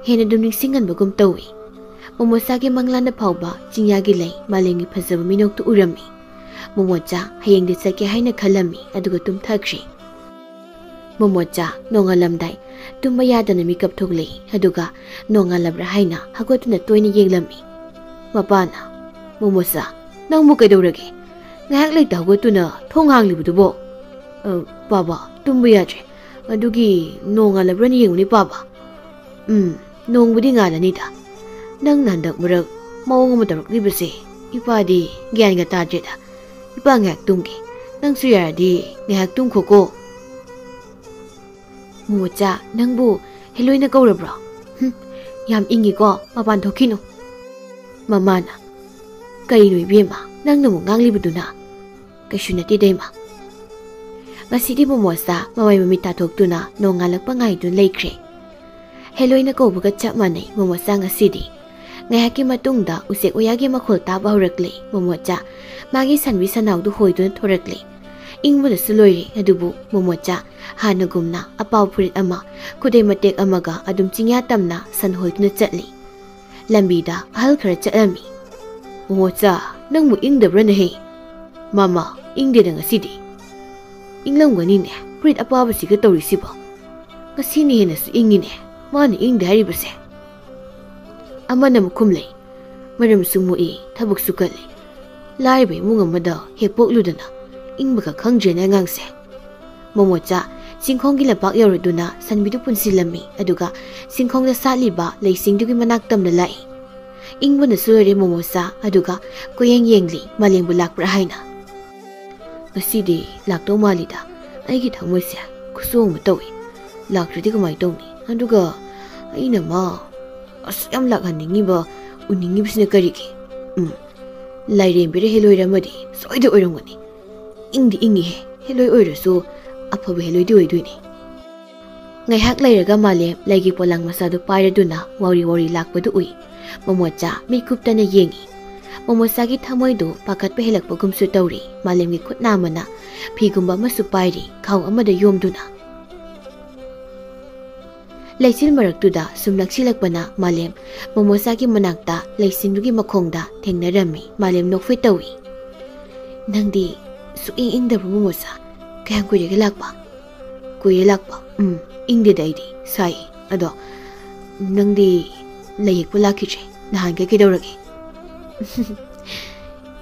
ꯍꯦꯟꯅ ꯑꯗꯨꯝ ꯅꯤꯡꯁꯤꯡꯍꯟꯕꯒꯨꯝ ꯇꯧꯏ꯫ ꯃꯣꯃꯣꯆꯥꯒꯤ ꯃꯪꯂꯥꯟꯗ ꯐꯥꯎꯕ ꯆꯤꯡꯌꯥꯒꯤ ꯂꯩ ꯃꯥꯂꯦꯝꯒꯤ ꯐꯖꯕ ꯃꯤꯅꯣꯛꯇꯨ ꯎꯔꯝꯃꯤ꯫ ꯃꯣꯃꯣꯆꯥ ꯍꯌꯦꯡꯗꯤ ꯆꯠꯀꯦ ꯍꯥꯏꯅ ꯈꯜꯂꯝꯃꯤ, ꯑꯗꯨꯒ ꯇꯨꯝꯊꯈ꯭ꯔꯦ꯫ ꯃꯣꯃꯣꯆꯥ ꯅꯣꯡꯉꯥꯜꯂꯝꯗꯥꯏ ꯇꯨꯝꯕ ꯌꯥꯗꯅ ꯃꯤꯀꯞ ꯊꯣꯛꯂꯛꯏ, ꯑꯗꯨꯒ ꯅꯣꯡꯉꯥꯜꯂꯕ꯭ꯔꯥ ꯍꯥꯏꯅ ꯍꯧꯒꯠꯇꯨꯅ ꯇꯣꯏꯅ ꯌꯦꯡꯂꯝꯃꯤ꯫ ꯃꯄꯥꯅ, "ꯃꯣꯃꯣꯆꯥ, ꯅꯪꯕꯨ ꯀꯩꯗꯧꯔꯒꯦ? ꯉꯥꯏꯍꯥꯛ ꯂꯩꯇ ꯍꯧꯒꯠꯇꯨꯅ ꯊꯣꯡ ꯍꯥꯡꯂꯤꯕꯗꯨꯕꯣ?" "ꯑ, ꯄꯥꯕ, ꯇꯨꯝꯕ ꯌꯥꯗ꯭ꯔꯦ, ꯑꯗꯨꯒꯤ ꯅꯣꯡꯉꯥꯜꯂꯕ꯭ꯔꯥꯅ ꯌꯦꯡꯉꯨꯅꯤ ꯄꯥꯕ꯫" "ꯎꯝ, ꯅꯣꯡꯕꯨꯗꯤ ꯉꯥꯜꯂꯅꯤꯗ꯫ ꯅꯪꯅ ꯍꯟꯗꯛ ꯃꯔꯛ ꯃꯑꯣꯡ ꯑꯃ ꯇꯧꯔꯛꯂꯤꯕꯁꯦ, ꯏꯄꯥꯗꯤ ꯒ꯭ꯌꯥꯟꯒ ꯇꯥꯗ꯭ꯔꯦꯗ꯫ ꯏꯄꯥ ꯉꯥꯏꯍꯥꯛ ꯇꯨꯝꯒꯦ, ꯅꯪꯁꯨ ꯌꯥꯔꯗꯤ ꯉꯥꯏꯍꯥꯛ ꯇꯨꯝꯈꯣꯀꯣ꯫" "ꯃꯣꯃꯣꯆꯥ, ꯅꯪꯕꯨ ꯍꯦꯂꯣꯏꯅ ꯀꯧꯔꯕ꯭ꯔꯣ? ꯍꯨꯝ, ꯌꯥꯝ ꯏꯪꯉꯤꯀꯣ, ꯃꯄꯥꯟ ꯊꯣꯛꯈꯤꯅꯨ꯫" ꯃꯃꯥꯅ, "ꯀꯩꯅꯣ ꯏꯕꯦꯝꯃ, ꯅꯪꯅ ꯑꯃꯨꯛ ꯉꯥꯡꯂꯤꯕꯗꯨꯅ?" "ꯀꯩꯁꯨ ꯅꯠꯇꯦꯗ, ꯏꯃꯥ꯫" ꯉꯁꯤꯗꯤ ꯃꯣꯃꯣꯆꯥ ꯃꯃꯥꯏ ꯃꯃꯤꯠ ꯇꯥꯊꯣꯛꯇꯨꯅ ꯅꯣꯡꯉꯥꯜꯂꯛꯄ ꯉꯥꯏꯗꯨꯅ ꯂꯩꯈ꯭ꯔꯦ꯫ ꯍꯦꯂꯣꯏꯅ ꯀꯧꯕꯒ ꯆꯞ ꯃꯥꯟꯅꯩ ꯃꯣꯃꯣꯆꯥ ꯉꯁꯤꯗꯤ꯫ ꯉꯥꯏꯍꯥꯛꯀꯤ ꯃꯇꯨꯡꯗ ꯎꯆꯦꯛ ꯎꯌꯥꯒꯤ ꯃꯈꯣꯜ ꯇꯥꯕ ꯍꯧꯔꯛꯂꯦ꯫ ꯃꯣꯃꯣꯆꯥ ꯃꯥꯒꯤ ꯁꯟꯕꯤ ꯁꯟꯅꯥꯎꯗꯨ ꯍꯣꯏꯗꯨꯅ ꯊꯣꯔꯛꯂꯦ꯫ ꯏꯪꯕꯅꯁꯨ ꯂꯣꯏꯔꯦ, ꯑꯗꯨꯕꯨ ꯃꯣꯃꯣꯆꯥ ꯍꯥꯟꯅꯒꯨꯝꯅ ꯑꯄꯥꯕ ꯐꯨꯔꯤꯠ ꯑꯃ, ꯈꯨꯗꯩ ꯃꯇꯦꯛ ꯑꯃꯒ ꯑꯗꯨꯝ ꯆꯤꯡꯌꯥ ꯇꯝꯅ ꯁꯟ ꯍꯣꯏꯗꯨꯅ ꯆꯠꯂꯤ꯫ ꯂꯝꯕꯤꯗ ꯑꯍꯜ ꯈꯔ ꯆꯠꯂꯝꯃꯤ꯫ "ꯃꯣꯃꯣꯆꯥ, ꯅꯪꯕꯨ ꯏꯪꯗꯕ꯭ꯔꯅꯦꯍꯦ?" "ꯃꯃꯥ, ꯏꯪꯗꯦꯗ ꯉꯁꯤꯗꯤ꯫" "ꯏꯪꯂꯝꯒꯅꯤꯅꯦ, ꯐꯨꯔꯤꯠ ꯑꯄꯥꯕꯁꯤꯒ ꯇꯧꯔꯤꯁꯤꯕꯣ꯫ ꯉꯁꯤꯅ ꯍꯦꯟꯅꯁꯨ ꯏꯪꯉꯤꯅꯦ, ꯃꯥꯅ ꯏꯪꯗꯦ ꯍꯥꯏꯔꯤꯕꯁꯦ꯫" ꯑꯃꯅ ꯑꯃꯨꯛ ꯈꯨꯝꯂꯛꯏ, "ꯃꯔꯝꯁꯨ ꯃꯣꯛꯏ, ꯊꯕꯛꯁꯨ ꯀꯜꯂꯤ꯫ ꯂꯥꯏꯔꯕ ꯏꯃꯨꯡ ꯑꯃꯗ ꯍꯦꯛ ꯄꯣꯛꯂꯨꯗꯅ, ꯏꯪꯕꯒ ꯈꯪꯗ꯭ꯔꯦꯅꯦ ꯑꯉꯥꯡꯁꯦ꯫" ꯃꯣꯃꯣꯆꯥ ꯆꯤꯡꯈꯣꯡꯒꯤ ꯂꯝꯄꯥꯛ ꯌꯧꯔꯗꯨꯅ ꯁꯟꯕꯤꯗꯨ ꯄꯨꯟꯁꯤꯜꯂꯝꯃꯤ, ꯑꯗꯨꯒ ꯆꯤꯡꯈꯣꯡꯗ ꯁꯥꯠꯂꯤꯕ ꯂꯩꯁꯤꯡꯗꯨꯒꯤ ꯃꯅꯥꯛ ꯇꯝꯅ ꯂꯥꯛꯏ꯫ ꯏꯪꯕꯅꯁꯨ ꯂꯣꯏꯔꯦ ꯃꯣꯃꯣꯆꯥ, ꯑꯗꯨꯒ ꯀꯣꯏꯌꯦꯡ ꯌꯦꯡꯂꯤ ꯃꯥꯂꯦꯝꯕꯨ ꯂꯥꯛꯄ꯭ꯔꯥ ꯍꯥꯏꯅ꯫ "ꯉꯁꯤꯗꯤ ꯂꯥꯛꯇꯧ ꯃꯥꯜꯂꯤꯗ, ꯑꯩꯒꯤ ꯊꯃꯣꯏꯁꯦ ꯈꯨꯆꯣꯡ ꯑꯃ ꯇꯧꯏ꯫ ꯂꯥꯛꯇ꯭ꯔꯗꯤ ꯀꯃꯥꯏꯅ ꯇꯧꯅꯤ? ꯑꯗꯨꯒ ꯑꯩꯅ ꯃꯥ ꯑꯁꯨꯛ ꯌꯥꯝ ꯂꯥꯛꯍꯟꯅꯤꯡꯉꯤꯕ ꯎꯅꯤꯡꯉꯤꯕꯁꯤꯅ ꯀꯔꯤꯒꯤ? ꯎꯝ, ꯂꯥꯏꯔꯦꯝꯕꯤꯔ ꯍꯦꯂꯣꯏꯔ ꯑꯃꯗꯤ ꯁꯣꯏꯗ ꯑꯣꯏꯔꯝꯒꯅꯤ꯫ ꯏꯪꯗꯤ ꯏꯪꯉꯤꯍꯦ, ꯍꯦꯂꯣꯏ ꯑꯣꯏꯔꯁꯨ ꯑꯐꯕ ꯍꯦꯂꯣꯏꯗꯤ ꯑꯣꯏꯗꯣꯏꯅꯦ꯫ ꯉꯥꯏꯍꯥꯛ ꯂꯩꯔꯒ ꯃꯥꯂꯦꯝ ꯂꯩꯒꯤ ꯄꯣꯂꯥꯡ ꯃꯆꯥꯗꯨ ꯄꯥꯏꯔꯗꯨꯅ ꯋꯥꯎꯔꯤ ꯋꯥꯎꯔꯤ ꯂꯥꯛꯄꯗꯨ ꯎꯏ꯫ ꯃꯣꯃꯣꯆꯥ ꯃꯤꯠ ꯀꯨꯞꯇꯅ ꯌꯦꯡꯉꯤ꯫ ꯃꯣꯃꯣꯆꯥꯒꯤ ꯊꯃꯣꯏꯗꯨ ꯄꯥꯈꯠꯄ ꯍꯦꯜꯂꯛꯄꯒꯨꯝꯁꯨ ꯇꯧꯔꯤ꯫ ꯃꯥꯂꯦꯝꯒꯤ ꯈꯨꯠ ꯅꯥꯝꯃꯅ ꯐꯤꯒꯨꯝꯕ ꯑꯃꯁꯨ ꯄꯥꯏꯔꯤ, ꯈꯥꯎ ꯑꯃꯗ ꯌꯣꯝꯗꯨꯅ꯫ ꯂꯩꯆꯤꯜ ꯃꯔꯛꯇꯨꯗ ꯁꯨꯝ ꯅꯛꯁꯤꯜꯂꯛꯄꯅ ꯃꯥꯂꯦꯝ ꯃꯣꯃꯣꯆꯥꯒꯤ ꯃꯅꯥꯛꯇ ꯂꯩꯆꯤꯟꯗꯨꯒꯤ ꯃꯈꯣꯡꯗ ꯊꯦꯡꯅꯔꯝꯃꯤ꯫ ꯃꯥꯂꯦꯝ ꯅꯣꯛꯐꯦꯠ ꯇꯧꯏ꯫ "ꯅꯪꯗꯤ ꯁꯨꯛꯏꯪ ꯏꯪꯗꯕ ꯃꯣꯃꯣꯆꯥ꯫ ꯀꯌꯥꯝ ꯀꯨꯏꯔꯒꯦ ꯂꯥꯛꯄ?" "ꯀꯨꯏꯔꯦ ꯂꯥꯛꯄ꯫ ꯎꯝ, ꯏꯪꯗꯦꯗ ꯑꯩꯗꯤ, ꯁꯥꯏ꯫ ꯑꯗꯣ ꯅꯪꯗꯤ ꯂꯩ ꯍꯦꯛꯄ ꯂꯥꯛꯈꯤꯗ꯭ꯔꯦ꯫ ꯅꯍꯥꯟꯒꯩ ꯀꯩꯗꯧꯔꯒꯦ?"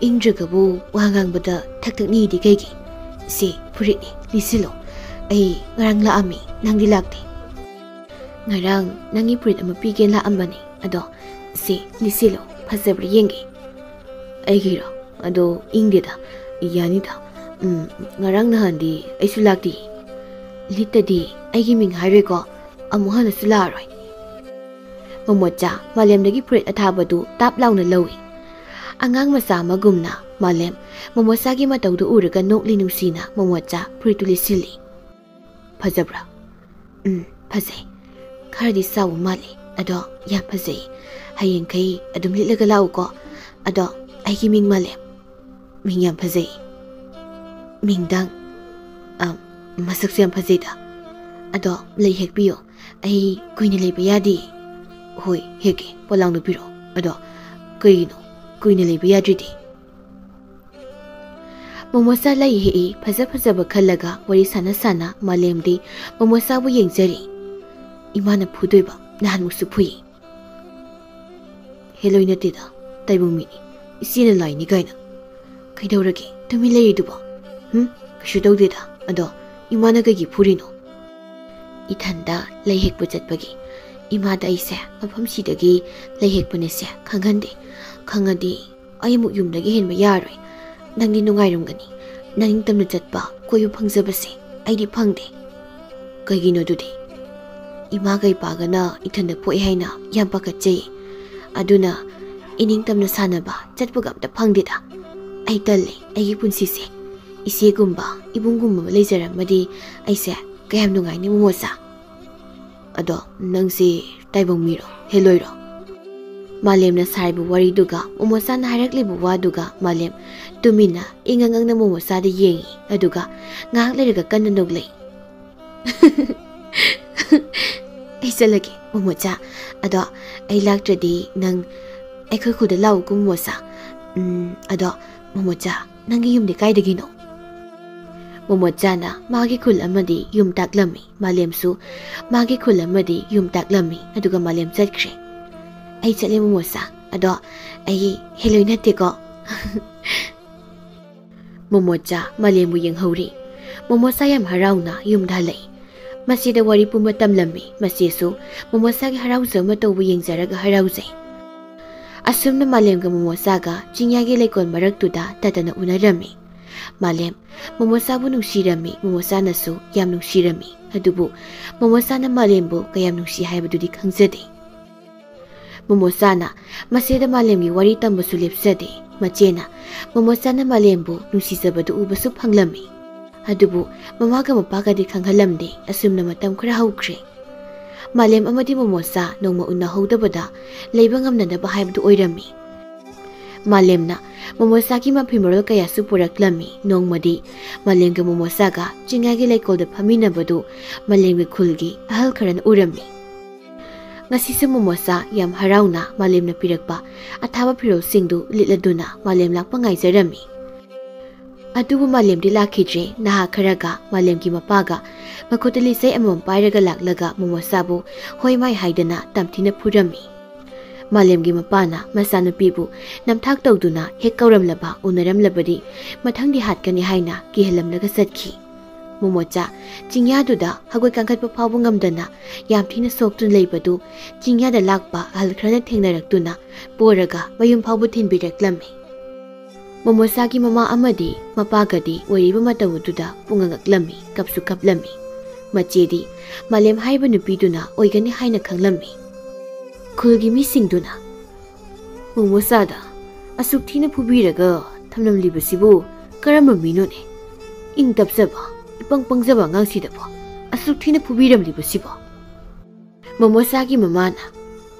"ꯏꯪꯗ꯭ꯔꯒꯕꯨ ꯋꯥ ꯉꯥꯡꯕꯗ ꯊꯛ ꯊꯛ ꯅꯤꯛꯏꯗꯤ ꯀꯩꯒꯤ? ꯁꯤ ꯐꯨꯔꯤꯠꯅꯤ, ꯂꯤꯠꯁꯤꯜꯂꯣ꯫ ꯑꯩ ꯉꯔꯥꯡ ꯂꯥꯛꯑꯝꯃꯤ, ꯅꯪꯗꯤ ꯂꯥꯛꯇꯦ꯫ ꯉꯔꯥꯡ ꯅꯪꯒꯤ ꯐꯨꯔꯤꯠ ꯑꯃ ꯄꯤꯒꯦꯅ ꯂꯥꯛꯑꯝꯕꯅꯤ, ꯑꯗꯣ ꯁꯤ ꯂꯤꯠꯁꯤꯜꯂꯣ, ꯐꯖꯕ꯭ꯔꯥ ꯌꯦꯡꯒꯦ꯫" "ꯑꯩꯒꯤꯔꯣ? ꯑꯗꯣ ꯏꯪꯗꯦꯗ, ꯌꯥꯅꯤꯗ꯫ ꯎꯝ, ꯉꯔꯥꯡ ꯅꯍꯥꯟꯗꯤ ꯑꯩꯁꯨ ꯂꯥꯛꯇꯦ꯫ ꯂꯤꯠꯇꯗꯤ ꯑꯩꯒꯤ ꯃꯤꯡ ꯍꯥꯏꯔꯣꯏꯀꯣ, ꯑꯃꯨꯛ ꯍꯟꯅꯁꯨ ꯂꯥꯛꯑꯔꯣꯏ꯫" ꯃꯣꯃꯣꯆꯥ ꯃꯥꯂꯦꯝꯗꯒꯤ ꯐꯨꯔꯤꯠ ꯑꯊꯥꯕꯗꯨ ꯇꯥꯞ ꯂꯥꯎꯅ ꯂꯧꯏ꯫ ꯑꯉꯥꯡ ꯃꯆꯥ ꯑꯃꯒꯨꯝꯅ ꯃꯥꯂꯦꯝ ꯃꯣꯃꯣꯆꯥꯒꯤ ꯃꯇꯧꯗꯨ ꯎꯔꯒ ꯅꯣꯛꯂꯤ ꯅꯨꯡꯁꯤꯅ ꯃꯣꯃꯣꯆꯥ ꯐꯨꯔꯤꯠꯇꯨ ꯂꯤꯠꯁꯤꯜꯂꯤ꯫ "ꯐꯖꯕ꯭ꯔꯥ?" "ꯎꯝ, ꯐꯖꯩ꯫ ꯈꯔꯗꯤ ꯆꯥꯎꯕ ꯃꯥꯜꯂꯤ, ꯑꯗꯣ ꯌꯥꯝ ꯐꯖꯩ꯫ ꯍꯌꯦꯡꯈꯩ ꯑꯗꯨꯝ ꯂꯤꯠꯂꯒ ꯂꯥꯛꯎꯀꯣ꯫ ꯑꯗꯣ ꯑꯩꯒꯤ ꯃꯤꯡ ꯃꯥꯂꯦꯝ꯫" "ꯃꯤꯡ ꯌꯥꯝ ꯐꯖꯩ꯫" "ꯃꯤꯡꯗꯪ? ꯑ, ꯃꯁꯛꯁꯨ ꯌꯥꯝ ꯐꯖꯩꯗ꯫ ꯑꯗꯣ ꯂꯩ ꯍꯦꯛꯄꯤꯌꯣ꯫ ꯑꯩ ꯀꯨꯏꯅ ꯂꯩꯕ ꯌꯥꯗꯦ꯫" "ꯍꯣꯏ, ꯍꯦꯛꯀꯦ꯫ ꯄꯣꯂꯥꯡꯗꯣ ꯄꯤꯔꯛꯑꯣ꯫ ꯑꯗꯣ ꯀꯩꯒꯤꯅꯣ ꯀꯨꯏꯅ ꯂꯩꯕ ꯌꯥꯗ꯭ꯔꯤꯗꯤ?" ꯃꯣꯃꯣꯆꯥ ꯂꯩ ꯍꯦꯛꯏ꯫ ꯐꯖ ꯐꯖꯕ ꯈꯜꯂꯒ ꯋꯥꯔꯤ ꯁꯥꯟꯅ ꯁꯥꯟꯅ ꯃꯥꯂꯦꯝꯗꯤ ꯃꯣꯃꯣꯆꯥꯕꯨ ꯌꯦꯡꯖꯔꯤ꯫ "ꯏꯃꯥꯅ ꯐꯨꯗꯣꯏꯕ, ꯅꯍꯥꯟꯃꯨꯛꯁꯨ ꯐꯨꯏ꯫" "ꯍꯦꯂꯣꯏ ꯅꯠꯇꯦꯗ, ꯇꯥꯏꯕꯪ ꯃꯤꯅꯤ꯫ ꯏꯆꯦꯅ ꯂꯥꯏꯅꯤ ꯀꯥꯏꯅ꯫ ꯀꯩꯗꯧꯔꯒꯦ ꯇꯨꯃꯤꯟ ꯂꯩꯔꯤꯗꯨꯕꯣ? ꯍꯨꯝ? ꯀꯩꯁꯨ ꯇꯧꯗꯦꯗ꯫ ꯑꯗꯣ ꯏꯃꯥꯅ ꯀꯩꯒꯤ ꯐꯨꯔꯤꯅꯣ?" "ꯏꯊꯟꯗ ꯂꯩ ꯍꯦꯛꯄ ꯆꯠꯄꯒꯤ꯫ ꯏꯃꯥꯗ ꯑꯩꯁꯦ ꯃꯐꯝꯁꯤꯗꯒꯤ ꯂꯩ ꯍꯦꯛꯄꯅꯦꯁꯦ ꯈꯪꯍꯟꯗꯦ꯫ ꯈꯪꯉꯗꯤ ꯑꯩ ꯑꯃꯨꯛ ꯌꯨꯝꯗꯒꯤ ꯍꯦꯟꯕ ꯌꯥꯔꯣꯏ꯫ ꯅꯪꯗꯤ ꯅꯨꯡꯉꯥꯏꯔꯝꯒꯅꯤ꯫ ꯅꯪ ꯅꯤꯡꯇꯝꯅ ꯆꯠꯄ, ꯀꯣꯏꯕ ꯐꯪꯖꯕꯁꯦ ꯑꯩꯗꯤ ꯐꯪꯗꯦ꯫" "ꯀꯩꯒꯤꯅꯣ ꯑꯗꯨꯗꯤ?" "ꯏꯃꯥꯒ ꯏꯄꯥꯒꯅ ꯏꯊꯟꯗ ꯄꯣꯛꯑꯦ ꯍꯥꯏꯅ ꯌꯥꯝ ꯄꯥꯈꯠꯆꯩ꯫ ꯑꯗꯨꯅ ꯏꯅꯤꯡꯇꯝꯅ ꯁꯥꯟꯅꯕ ꯆꯠꯄꯒ ꯑꯝꯇ ꯐꯪꯗꯦꯗ꯫ ꯑꯩ ꯇꯜꯂꯦ ꯑꯩꯒꯤ ꯄꯨꯟꯁꯤꯁꯦ꯫ ꯏꯆꯦꯒꯨꯝꯕ, ꯏꯕꯨꯡꯒꯨꯝꯕ ꯑꯃ ꯂꯩꯖꯔꯝꯃꯗꯤ ꯑꯩꯁꯦ ꯀꯌꯥꯝ ꯅꯨꯡꯉꯥꯏꯅꯤ ꯃꯣꯃꯣꯆꯥ꯫ ꯑꯗꯣ ꯅꯪꯁꯤ ꯇꯥꯏꯕꯪ ꯃꯤꯔꯣ, ꯍꯦꯂꯣꯏꯔꯣ? ꯃꯥꯂꯦꯝꯅ ꯁꯥꯔꯤꯕ ꯋꯥꯔꯤꯗꯨꯒ ꯃꯣꯃꯣꯆꯥꯅ ꯍꯥꯏꯔꯛꯂꯤꯕ ꯋꯥꯗꯨꯒ ꯃꯥꯂꯦꯝ ꯇꯨꯃꯤꯟꯅ ꯏꯉꯪ ꯉꯪꯅ ꯃꯣꯃꯣꯆꯥꯗ ꯌꯦꯡꯉꯤ꯫ ꯑꯗꯨꯒ ꯉꯥꯏꯍꯥꯛ ꯂꯩꯔꯒ ꯀꯟꯅ ꯅꯣꯛꯂꯛꯏ꯫ ꯑꯩ ꯆꯠꯂꯒꯦ ꯃꯣꯃꯣꯆꯥ꯫ ꯑꯗꯣ ꯑꯩ ꯂꯥꯛꯇ꯭ꯔꯗꯤ ꯅꯪ ꯑꯩꯈꯣꯏ ꯈꯨꯜꯗ ꯂꯥꯛꯎꯀꯣ ꯃꯣꯃꯣꯆꯥ꯫ ꯎꯝ, ꯑꯗꯣ ꯃꯣꯃꯣꯆꯥ, ꯅꯪꯒꯤ ꯌꯨꯝꯗꯤ ꯀꯥꯏꯗꯒꯤꯅꯣ? ꯃꯣꯃꯣꯆꯥꯅ ꯃꯥꯒꯤ ꯈꯨꯜ ꯑꯃꯗꯤ ꯌꯨꯝ ꯇꯥꯛꯂꯝꯃꯤ꯫ ꯃꯥꯂꯦꯝꯁꯨ ꯃꯥꯒꯤ ꯈꯨꯜ ꯑꯃꯗꯤ ꯌꯨꯝ ꯇꯥꯛꯂꯝꯃꯤ꯫ ꯑꯗꯨꯒ ꯃꯥꯂꯦꯝ ꯆꯠꯈ꯭ꯔꯦ꯫ ꯑꯩ ꯆꯠꯂꯦ ꯃꯣꯃꯣꯆꯥ꯫ ꯑꯗꯣ ꯑꯩ ꯍꯦꯂꯣꯏ ꯅꯠꯇꯦꯀꯣ꯫ ꯃꯣꯃꯣꯆꯥ ꯃꯥꯂꯦꯝꯕꯨ ꯌꯦꯡꯍꯧꯔꯤ꯫ ꯃꯣꯃꯣꯆꯥ ꯌꯥꯝ ꯍꯔꯥꯎꯅ ꯌꯨꯝꯗ ꯍꯜꯂꯛꯏ꯫ ꯃꯆꯦꯗ ꯋꯥꯔꯤ ꯄꯨꯝꯕ ꯇꯝꯂꯝꯃꯤ꯫ ꯃꯆꯦꯁꯨ ꯃꯣꯃꯣꯆꯥꯒꯤ ꯍꯔꯥꯎꯖꯕ ꯃꯇꯧꯕꯨ ꯌꯦꯡꯖꯔꯒ ꯍꯔꯥꯎꯖꯩ꯫ ꯑꯁꯨꯝꯅ ꯃꯥꯂꯦꯝꯒ ꯃꯣꯃꯣꯆꯥꯒ ꯆꯤꯡꯌꯥꯒꯤ ꯂꯩꯀꯣꯜ ꯃꯔꯛꯇꯨꯗ ꯇꯠꯇꯅ ꯎꯅꯔꯝꯃꯤ꯫ ꯃꯥꯂꯦꯝ ꯃꯣꯃꯣꯆꯥꯕꯨ ꯅꯨꯡꯁꯤꯔꯝꯃꯤ, ꯃꯣꯃꯣꯆꯥꯅꯁꯨ ꯌꯥꯝ ꯅꯨꯡꯁꯤꯔꯝꯃꯤ꯫ ꯑꯗꯨꯕꯨ ꯃꯣꯃꯣꯆꯥꯅ ꯃꯥꯂꯦꯝꯕꯨ ꯀꯌꯥꯝ ꯅꯨꯡꯁꯤ ꯍꯥꯏꯕꯗꯨꯗꯤ ꯈꯪꯖꯗꯦ꯫ ꯃꯣꯃꯣꯆꯥꯅ ꯃꯆꯦꯗ ꯃꯥꯂꯦꯝꯒꯤ ꯋꯥꯔꯤ ꯇꯝꯕꯁꯨ ꯂꯦꯞꯆꯗꯦ꯫ ꯃꯆꯦꯅ ꯃꯣꯃꯣꯆꯥꯅ ꯃꯥꯂꯦꯝꯕꯨ ꯅꯨꯡꯁꯤꯖꯕꯗꯨ ꯎꯕꯁꯨ ꯐꯪꯂꯝꯃꯤ꯫ ꯑꯗꯨꯕꯨ ꯃꯃꯥꯒ ꯃꯄꯥꯒꯗꯤ ꯈꯪꯍꯜꯂꯝꯗꯦ꯫ ꯑꯁꯨꯝꯅ ꯃꯇꯝ ꯈꯔ ꯍꯧꯈ꯭ꯔꯦ꯫ ꯃꯥꯂꯦꯝ ꯑꯃꯗꯤ ꯃꯣꯃꯣꯆꯥ ꯅꯣꯡꯃ ꯎꯅꯍꯧꯗꯕꯗ ꯂꯩꯕ ꯉꯝꯅꯗꯕ ꯍꯥꯏꯕꯗꯨ ꯑꯣꯏꯔꯝꯃꯤ꯫ ꯃꯥꯂꯦꯝꯅ ꯃꯣꯃꯣꯆꯥꯒꯤ ꯃꯐꯤ ꯃꯔꯣꯜ ꯀꯌꯥꯁꯨ ꯄꯨꯔꯛꯂꯝꯃꯤ꯫ ꯅꯣꯡꯃꯗꯤ ꯃꯥꯂꯦꯝꯒ ꯃꯣꯃꯣꯆꯥꯒ ꯆꯤꯡꯌꯥꯒꯤ ꯂꯩꯀꯣꯜꯗ ꯐꯝꯃꯤꯟꯅꯕꯗꯨ ꯃꯥꯂꯦꯝꯒꯤ ꯈꯨꯜꯒꯤ ꯑꯍꯜ ꯈꯔꯅ ꯎꯔꯝꯃꯤ꯫ ꯉꯁꯤꯁꯨ ꯃꯣꯃꯣꯆꯥ ꯌꯥꯝ ꯍꯔꯥꯎꯅ ꯃꯥꯂꯦꯝꯅ ꯄꯤꯔꯛꯄ ꯑꯊꯥꯕ ꯐꯤꯔꯣꯜꯁꯤꯡꯗꯨ ꯂꯤꯠꯂꯗꯨꯅ ꯃꯥꯂꯦꯝ ꯂꯥꯛꯄ ꯉꯥꯏꯖꯔꯝꯃꯤ꯫ ꯑꯗꯨꯕꯨ ꯃꯥꯂꯦꯝꯗꯤ ꯂꯥꯛꯈꯤꯗ꯭ꯔꯦ꯫ ꯅꯍꯥ ꯈꯔꯒ ꯃꯥꯂꯦꯝꯒꯤ ꯃꯄꯥꯒ ꯃꯈꯨꯠꯇ ꯂꯤꯆꯩ ꯑꯃꯃꯝ ꯄꯥꯏꯔꯒ ꯂꯥꯛꯂꯒ ꯃꯣꯃꯣꯆꯥꯕꯨ ꯍꯣꯏ ꯃꯥꯏ ꯍꯥꯏꯗꯅ ꯇꯝꯊꯤꯅ ꯐꯨꯔꯝꯃꯤ꯫ ꯃꯥꯂꯦꯝꯒꯤ ꯃꯄꯥꯅ ꯃꯆꯥꯅꯨꯄꯤꯕꯨ ꯅꯝꯊꯥꯛ ꯇꯧꯗꯨꯅ ꯍꯦꯛ ꯀꯧꯔꯝꯂꯕ ꯎꯅꯔꯝꯂꯕꯗꯤ ꯃꯊꯪꯗꯤ ꯍꯥꯠꯀꯅꯤ ꯍꯥꯏꯅ ꯀꯤꯍꯜꯂꯝꯂꯒ ꯆꯠꯈꯤ꯫ ꯃꯣꯃꯣꯆꯥ ꯆꯤꯡꯌꯥꯗꯨꯗ ꯍꯪꯒꯣꯏ ꯀꯥꯡꯈꯠꯄ ꯐꯥꯎꯕ ꯉꯝꯗꯅ ꯌꯥꯝ ꯊꯤꯅ ꯁꯣꯛꯇꯨꯅ ꯂꯩꯕꯗꯨ ꯆꯤꯡꯌꯥꯗ ꯂꯥꯛꯄ ꯑꯍꯜ ꯈꯔꯅ ꯊꯦꯡꯅꯔꯛꯇꯨꯅ ꯄꯣꯔꯒ ꯃꯌꯨꯝ ꯐꯥꯎꯕ ꯊꯤꯟꯕꯤꯔꯛꯂꯝꯃꯤ꯫ ꯃꯣꯃꯣꯆꯥꯒꯤ ꯃꯃꯥ ꯑꯃꯗꯤ ꯃꯄꯥꯒꯗꯤ ꯑꯣꯏꯔꯤꯕ ꯃꯇꯧ ꯑꯗꯨꯗ ꯄꯨꯡꯉꯛ ꯉꯛꯂꯝꯃꯤ, ꯀꯞꯁꯨ ꯀꯞꯂꯝꯃꯤ꯫ ꯃꯆꯦꯗꯤ ꯃꯥꯂꯦꯝ ꯍꯥꯏꯕ ꯅꯨꯄꯤꯗꯨꯅ ꯑꯣꯏꯒꯅꯤ ꯍꯥꯏꯅ ꯈꯪꯂꯝꯃꯤ꯫ ꯈꯨꯜꯒꯤ ꯃꯤꯁꯤꯡꯗꯨꯅ ꯃꯣꯃꯣꯆꯥꯗ ꯑꯁꯨꯛ ꯊꯤꯅ ꯐꯨꯕꯤꯔꯒ ꯊꯝꯂꯝꯂꯤꯕꯁꯤꯕꯨ ꯀꯔꯝꯕ ꯃꯤꯅꯣꯅꯦ? ꯏꯪ ꯇꯞꯆꯕ, ꯏꯄꯪ ꯄꯪꯖꯕ ꯑꯉꯥꯡꯁꯤꯗꯕꯨ ꯑꯁꯨꯛ ꯊꯤꯅ ꯐꯨꯕꯤꯔꯝꯂꯤꯕꯁꯤꯕꯨ? ꯃꯣꯃꯣꯆꯥꯒꯤ ꯃꯃꯥꯅ,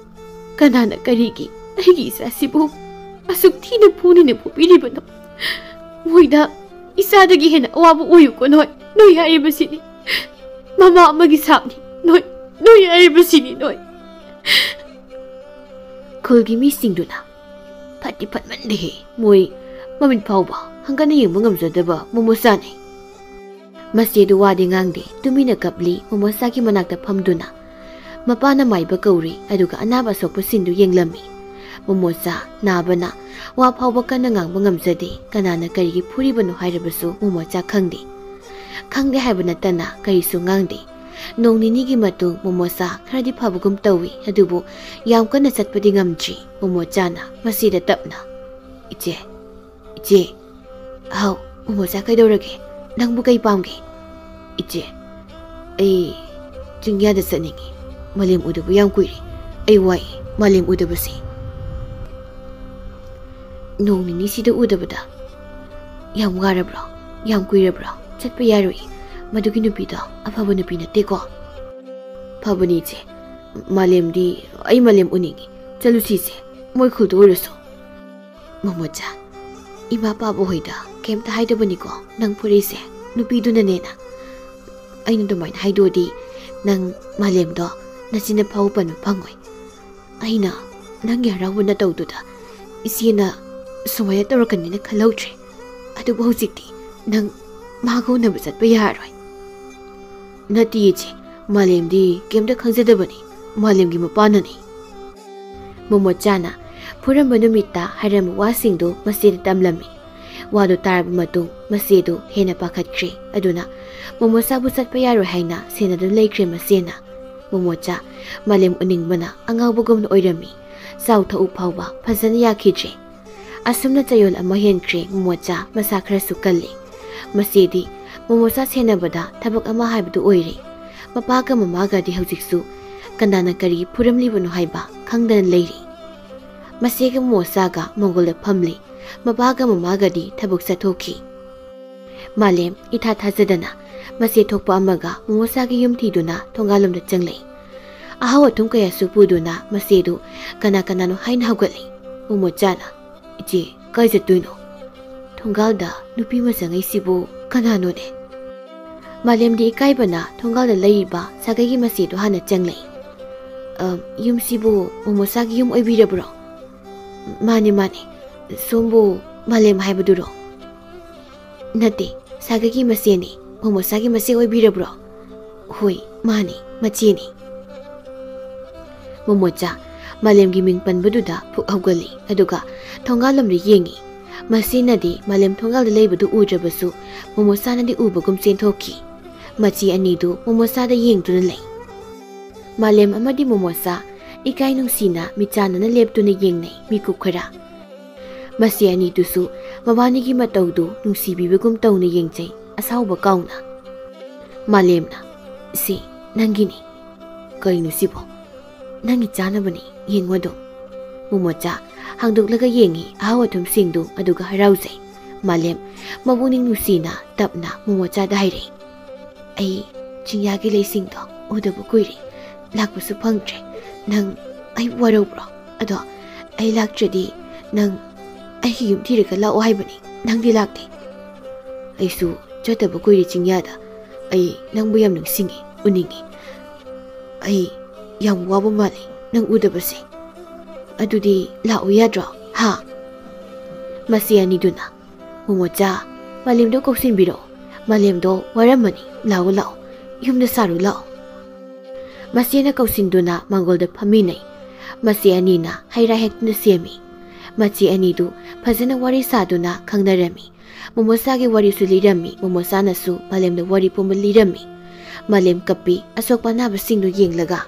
"ꯀꯅꯥꯅ ꯀꯔꯤꯒꯤ ꯑꯩꯒꯤ ꯏꯆꯥꯁꯤꯕꯨ ꯑꯁꯨꯛ ꯊꯤꯅ ꯐꯨꯅꯤꯅ ꯐꯨꯕꯤꯔꯤꯕꯅꯣ? ꯃꯣꯏꯗ ꯏꯆꯥꯗꯒꯤ ꯍꯦꯟꯅ ꯑꯋꯥꯕ ꯑꯣꯏꯌꯨꯀꯣ ꯅꯣꯏ꯫ ꯅꯣꯏ ꯍꯥꯏꯔꯤꯕꯁꯤꯅꯤ꯫ ꯃꯃꯥ ꯑꯃꯒꯤ ꯁꯥꯞꯅꯤ꯫ ꯅꯣꯏ, ꯅꯣꯏ ꯍꯥꯏꯔꯤꯕꯁꯤꯅꯤ ꯅꯣꯏ꯫" ꯈꯨꯜꯒꯤ ꯃꯤꯁꯤꯡꯗꯨꯅ, "ꯐꯠꯇꯤ ꯐꯠꯃꯟꯗꯦꯍꯦ, ꯃꯣꯏ ꯃꯃꯤꯠ ꯐꯥꯎꯕ ꯍꯪꯒꯠꯅ ꯌꯦꯡꯕ ꯉꯝꯖꯗꯕ ꯃꯣꯃꯣꯆꯥꯅꯤ꯫" ꯃꯆꯦꯗꯨ ꯋꯥꯗꯤ ꯉꯥꯡꯗꯦ, ꯇꯨꯃꯤꯟꯅ ꯀꯞꯂꯤ꯫ ꯃꯣꯃꯣꯆꯥꯒꯤ ꯃꯅꯥꯛꯇ ꯐꯝꯗꯨꯅ ꯃꯄꯥꯅ ꯃꯥꯏꯕ ꯀꯧꯔꯤ, ꯑꯗꯨꯒ ꯑꯅꯥꯕ ꯑꯁꯣꯛꯄꯁꯤꯡꯗꯨ ꯌꯦꯡꯂꯝꯃꯤ꯫ ꯃꯣꯃꯣꯆꯥ ꯅꯥꯕꯅ ꯋꯥ ꯐꯥꯎꯕ ꯀꯟꯅ ꯉꯥꯡꯕ ꯉꯝꯖꯗꯦ꯫ ꯀꯅꯥꯅ ꯀꯔꯤꯒꯤ ꯐꯨꯔꯤꯕꯅꯣ ꯍꯥꯏꯔꯕꯁꯨ ꯃꯣꯃꯣꯆꯥ ꯈꯪꯗꯦ꯫ ꯈꯪꯗꯦ ꯍꯥꯏꯕ ꯅꯠꯇꯅ ꯀꯔꯤꯁꯨ ꯉꯥꯡꯗꯦ꯫ ꯅꯣꯡ ꯅꯤꯅꯤꯒꯤ ꯃꯇꯨꯡ ꯃꯣꯃꯣꯆꯥ ꯈꯔꯗꯤ ꯐꯕꯒꯨꯝ ꯇꯧꯏ, ꯑꯗꯨꯕꯨ ꯌꯥꯝ ꯀꯟꯅ ꯆꯠꯄꯗꯤ ꯉꯝꯗ꯭ꯔꯤ꯫ ꯃꯣꯃꯣꯆꯥꯅ ꯃꯆꯦꯗ ꯇꯞꯅ, "ꯏꯆꯦ, ꯏꯆꯦ꯫" "ꯍꯥꯎ, ꯃꯣꯃꯣꯆꯥ, ꯀꯩꯗꯧꯔꯒꯦ? ꯅꯪꯕꯨ ꯀꯩ ꯄꯥꯝꯒꯦ?" "ꯏꯆꯦ, ꯑꯩ ꯆꯤꯡꯌꯥꯗ ꯆꯠꯅꯤꯡꯉꯤ꯫ ꯃꯥꯂꯦꯝ ꯎꯗꯕ ꯌꯥꯝ ꯀꯨꯏꯔꯦ꯫ ꯑꯩ ꯋꯥꯏ ꯃꯥꯂꯦꯝ ꯎꯗꯕꯁꯦ꯫ ꯅꯣꯡ ꯅꯤꯅꯤꯁꯤꯗ ꯎꯗꯕꯗ꯫ ꯌꯥꯝ ꯋꯥꯔꯕ꯭ꯔꯣ? ꯌꯥꯝ ꯀꯨꯏꯔꯕ꯭ꯔꯣ? ꯆꯠꯄ ꯌꯥꯔꯣꯏ꯫ ꯃꯗꯨꯒꯤ ꯅꯨꯄꯤꯗꯣ ꯑꯐꯕ ꯅꯨꯄꯤ ꯅꯠꯇꯦꯀꯣ꯫" "ꯐꯕꯅꯤ ꯏꯆꯦ꯫ ꯃꯥꯂꯦꯝꯗꯤ, ꯑꯩ ꯃꯥꯂꯦꯝ ꯎꯅꯤꯡꯉꯤ꯫ ꯆꯠꯂꯨꯁꯤ ꯏꯆꯦ, ꯃꯣꯏ ꯈꯨꯜꯗ ꯑꯣꯏꯔꯁꯨ꯫" "ꯃꯣꯃꯣꯆꯥ, ꯏꯃꯥ ꯄꯥꯕ ꯍꯣꯏꯗ ꯀꯩꯝꯇ ꯍꯥꯏꯗꯕꯅꯤꯀꯣ ꯅꯪ ꯐꯨꯔꯤꯁꯦ, ꯅꯨꯄꯤꯗꯨꯅꯅꯦꯅ꯫ ꯑꯩꯅ ꯑꯗꯨꯃꯥꯏꯅ ꯍꯥꯏꯗꯣꯛꯑꯗꯤ ꯅꯪ ꯃꯥꯂꯦꯝꯗꯣ ꯅꯆꯤꯟꯅ ꯐꯥꯎ ꯄꯟꯕ ꯐꯪꯉꯣꯏ꯫ ꯑꯩꯅ ꯅꯪꯒꯤ ꯍꯔꯥꯎꯕ ꯅꯇꯧꯗꯨꯗ ꯏꯆꯦꯅ ꯁꯨꯃꯥꯏꯅ ꯇꯧꯔꯛꯀꯅꯤꯅ ꯈꯜꯍꯧꯗ꯭ꯔꯦ꯫ ꯑꯗꯨꯕꯨ ꯍꯧꯖꯤꯛꯇꯤ ꯅꯪ ꯃꯥꯒ ꯎꯅꯕ ꯆꯠꯄ ꯌꯥꯔꯔꯣꯏ꯫" "ꯅꯠꯇꯦ ꯏꯆꯦ, ꯃꯥꯂꯦꯝꯗꯤ ꯀꯩꯝꯇ ꯈꯪꯖꯗꯕꯅꯤ, ꯃꯥꯂꯦꯝꯒꯤ ꯃꯄꯥꯅꯅꯤ꯫" ꯃꯣꯃꯣꯆꯥꯅ ꯐꯨꯔꯝꯕ ꯅꯨꯃꯤꯠꯇ ꯍꯥꯏꯔꯝꯕ ꯋꯥꯁꯤꯡꯗꯨ ꯃꯆꯦꯗ ꯇꯝꯂꯝꯃꯤ꯫ ꯋꯥꯗꯨ ꯇꯥꯔꯕ ꯃꯇꯨꯡ ꯃꯆꯦꯗꯨ ꯍꯦꯟꯅ ꯄꯥꯈꯠꯈ꯭ꯔꯦ꯫ ꯑꯗꯨꯅ ꯃꯣꯃꯣꯆꯥꯕꯨ ꯆꯠꯄ ꯌꯥꯔꯣꯏ ꯍꯥꯏꯅ ꯁꯦꯟꯅꯗꯨꯅ ꯂꯩꯈ꯭ꯔꯦ ꯃꯆꯦꯅ꯫ ꯃꯣꯃꯣꯆꯥ ꯃꯥꯂꯦꯝ ꯎꯅꯤꯡꯕꯅ ꯑꯉꯥꯎꯕꯒꯨꯝꯅ ꯑꯣꯏꯔꯝꯃꯤ꯫ ꯆꯥꯎ ꯊꯛꯎ ꯐꯥꯎꯕ ꯐꯖꯅ ꯌꯥꯈꯤꯗ꯭ꯔꯦ꯫ ꯑꯁꯨꯝꯅ ꯆꯌꯣꯜ ꯑꯃ ꯍꯦꯟꯈ꯭ꯔꯦ꯫ ꯃꯣꯃꯣꯆꯥ ꯃꯁꯥ ꯈꯔꯁꯨ ꯀꯜꯂꯤ꯫ ꯃꯆꯦꯗꯤ ꯃꯣꯃꯣꯆꯥ ꯁꯦꯟꯅꯕꯗ ꯊꯕꯛ ꯑꯃ ꯍꯥꯏꯕꯗꯨ ꯑꯣꯏꯔꯦ꯫ ꯃꯄꯥꯒ ꯃꯃꯥꯒꯗꯤ ꯍꯧꯖꯤꯛꯁꯨ ꯀꯅꯥꯅ ꯀꯔꯤ ꯐꯨꯔꯝꯂꯤꯕꯅꯣ ꯍꯥꯏꯕ ꯈꯪꯗꯅ ꯂꯩꯔꯤ꯫ ꯃꯆꯦꯒ ꯃꯣꯃꯣꯆꯥꯒ ꯃꯪꯒꯣꯜꯗ ꯐꯝꯂꯤ꯫ ꯃꯄꯥꯒ ꯃꯃꯥꯒꯗꯤ ꯊꯕꯛ ꯆꯠꯊꯣꯛꯈꯤ꯫ ꯃꯥꯂꯦꯝ ꯏꯊꯥ ꯊꯥꯖꯗꯅ ꯃꯆꯦ ꯊꯣꯛꯄ ꯑꯃꯒ ꯃꯣꯃꯣꯆꯥꯒꯤ ꯌꯨꯝ ꯊꯤꯗꯨꯅ ꯊꯣꯡꯒꯥꯜꯂꯣꯝꯗ ꯆꯪꯂꯛꯏ꯫ ꯑꯍꯥꯎ ꯑꯊꯨꯝ ꯀꯌꯥꯁꯨ ꯄꯨꯗꯨꯅ ꯃꯆꯦꯗꯨ ꯀꯅꯥ ꯀꯅꯥꯅꯣ ꯍꯥꯏꯅ ꯍꯧꯒꯠꯂꯤ꯫ ꯃꯣꯃꯣꯆꯥꯅ, "ꯏꯆꯦ, ꯀꯥꯏ ꯆꯠꯇꯣꯏꯅꯣ? ꯊꯣꯡꯒꯥꯜꯗ ꯅꯨꯄꯤ ꯑꯃ ꯆꯪꯉꯛꯏꯁꯤꯕꯨ ꯀꯅꯥꯅꯣꯅꯦ?" ꯃꯥꯂꯦꯝꯗꯤ ꯏꯀꯥꯏꯕꯅ ꯊꯣꯡꯒꯥꯜꯗ ꯂꯩꯔꯤꯕ ꯁꯥꯒꯩꯒꯤ ꯃꯆꯦꯗꯨ ꯍꯥꯟꯅ ꯆꯪꯂꯛꯏ꯫ "ꯑ, ꯌꯨꯝꯁꯤꯕꯨ ꯃꯣꯃꯣꯆꯥꯒꯤ ꯌꯨꯝ ꯑꯣꯏꯕꯤꯔꯕ꯭ꯔꯣ?" "ꯃꯥꯅꯦ, ꯃꯥꯅꯦ꯫ ꯁꯣꯝꯕꯨ ꯃꯥꯂꯦꯝ ꯍꯥꯏꯕꯗꯨꯔꯣ?" "ꯅꯠꯇꯦ, ꯁꯥꯒꯩꯒꯤ ꯃꯆꯦꯅꯤ꯫ ꯃꯣꯃꯣꯆꯥꯒꯤ ꯃꯆꯦ ꯑꯣꯏꯕꯤꯔꯕ꯭ꯔꯣ?" "ꯍꯣꯏ, ꯃꯥꯅꯤ, ꯃꯆꯦꯅꯤ꯫" ꯃꯣꯃꯣꯆꯥ ꯃꯥꯂꯦꯝꯒꯤ ꯃꯤꯡ ꯄꯟꯕꯗꯨꯗ ꯄꯨꯛ ꯍꯧꯒꯠꯂꯤ, ꯑꯗꯨꯒ ꯊꯣꯡꯒꯥꯜꯂꯣꯝꯗ ꯌꯦꯡꯉꯤ꯫ ꯃꯆꯦꯅꯗꯤ ꯃꯥꯂꯦꯝ ꯊꯣꯡꯒꯥꯜꯗ ꯂꯩꯕꯗꯨ ꯎꯗ꯭ꯔꯕꯁꯨ ꯃꯣꯃꯣꯆꯥꯅꯗꯤ ꯎꯕꯒꯨꯝ ꯆꯦꯟꯊꯣꯛꯈꯤ꯫ ꯃꯆꯦ ꯑꯅꯤꯗꯨ ꯃꯣꯃꯣꯆꯥꯗ ꯌꯦꯡꯗꯨꯅ ꯂꯩ꯫ ꯃꯥꯂꯦꯝ ꯑꯃꯗꯤ ꯃꯣꯃꯣꯆꯥ ꯏꯀꯥꯏ ꯅꯨꯡꯁꯤꯅ ꯃꯤꯠꯆꯥꯟꯅꯅ ꯂꯦꯞꯇꯨꯅ ꯌꯦꯡꯅꯩ ꯃꯤꯀꯨꯞ ꯈꯔ꯫ ꯃꯆꯦ ꯑꯅꯤꯗꯨꯁꯨ ꯃꯕꯥꯅꯤꯒꯤ ꯃꯇꯧꯗꯨ ꯅꯨꯡꯁꯤꯕꯤꯕꯒꯨꯝ ꯇꯧꯅ ꯌꯦꯡꯖꯩ ꯑꯁꯥꯎꯕ ꯀꯥꯎꯅ꯫ ꯃꯥꯂꯦꯝꯅ, "ꯁꯤ ꯅꯪꯒꯤꯅꯤ꯫" "ꯀꯩꯅꯣ ꯁꯤꯕꯣ?" "ꯅꯪꯒꯤ ꯆꯥꯅꯕꯅꯤ, ꯌꯦꯡꯉꯣ ꯑꯗꯨꯝ꯫" ꯃꯣꯃꯣꯆꯥ ꯍꯥꯡꯗꯣꯛꯂꯒ ꯌꯦꯡꯉꯤ ꯑꯍꯥꯎ ꯑꯊꯨꯝꯁꯤꯡꯗꯨ, ꯑꯗꯨꯒ ꯍꯔꯥꯎꯖꯩ꯫ ꯃꯥꯂꯦꯝ ꯃꯕꯨꯛꯅꯤꯡ ꯅꯨꯡꯁꯤꯅ ꯇꯞꯅ ꯃꯣꯃꯣꯆꯥꯗ ꯍꯥꯏꯔꯛꯏ, "ꯑꯩ ꯆꯤꯡꯌꯥꯒꯤ ꯂꯩꯁꯤꯡꯗꯣ ꯎꯗꯕ ꯀꯨꯏꯔꯦ, ꯂꯥꯛꯄꯁꯨ ꯐꯪꯗ꯭ꯔꯦ꯫ ꯅꯪ ꯑꯩꯕꯨ ꯋꯥꯔꯧꯕ꯭ꯔꯣ? ꯑꯗꯣ ꯑꯩ ꯂꯥꯛꯇ꯭ꯔꯗꯤ ꯅꯪ ꯑꯩꯒꯤ ꯌꯨꯝ ꯊꯤꯔꯒ ꯂꯥꯛꯑꯣ ꯍꯥꯏꯕꯅꯤ, ꯅꯪꯗꯤ ꯂꯥꯛꯇꯦ꯫" "ꯑꯩꯁꯨ ꯆꯠꯇꯕ ꯀꯨꯏꯔꯦ ꯆꯤꯡꯌꯥꯗ꯫ ꯑꯩ ꯅꯪꯕꯨ ꯌꯥꯝ ꯅꯤꯡꯁꯤꯡꯉꯤ, ꯎꯅꯤꯡꯉꯤ꯫ ꯑꯩ ꯌꯥꯝ ꯋꯥꯕ ꯃꯥꯜꯂꯤ ꯅꯪ ꯎꯗꯕꯁꯦ꯫ ꯑꯗꯨꯗꯤ ꯂꯥꯛꯑꯣ ꯌꯥꯗ꯭ꯔꯣ, ꯍꯥ?" ꯃꯆꯦ ꯑꯅꯤꯗꯨꯅ, "ꯃꯣꯃꯣꯆꯥ, ꯃꯥꯂꯦꯝꯗꯣ ꯀꯧꯁꯤꯟꯕꯤꯔꯛꯑꯣ꯫ ꯃꯥꯂꯦꯝꯗꯣ ꯋꯥꯔꯝꯃꯅꯤ꯫ ꯂꯥꯛꯑꯣ, ꯂꯥꯛꯑꯣ꯫ ꯌꯨꯝꯗ ꯁꯥꯔꯨ ꯂꯥꯛꯑꯣ꯫" ꯃꯆꯦꯅ ꯀꯧꯁꯤꯟꯗꯨꯅ ꯃꯪꯒꯣꯜꯗ ꯐꯝꯃꯤꯟꯅꯩ꯫ ꯃꯆꯦ ꯑꯅꯤꯅ ꯍꯩ ꯔꯥ ꯍꯦꯛꯇꯨꯅ ꯁꯦꯝꯃꯤ꯫ ꯃꯆꯦ ꯑꯅꯤꯗꯨ ꯐꯖꯅ ꯋꯥꯔꯤ ꯁꯥꯗꯨꯅ ꯈꯪꯅꯔꯝꯃꯤ꯫ ꯃꯣꯃꯣꯆꯥꯒꯤ ꯋꯥꯔꯤꯁꯨ ꯂꯤꯔꯝꯃꯤ꯫ ꯃꯣꯃꯣꯆꯥꯅꯁꯨ ꯃꯥꯂꯦꯝꯗ ꯋꯥꯔꯤ ꯄꯨꯝꯕ ꯂꯤꯔꯝꯃꯤ꯫ ꯃꯥꯂꯦꯝ ꯀꯞꯄꯤ, ꯑꯁꯣꯛꯄ ꯑꯅꯥꯕꯁꯤꯡꯗꯨ ꯌꯦꯡꯂꯒ꯫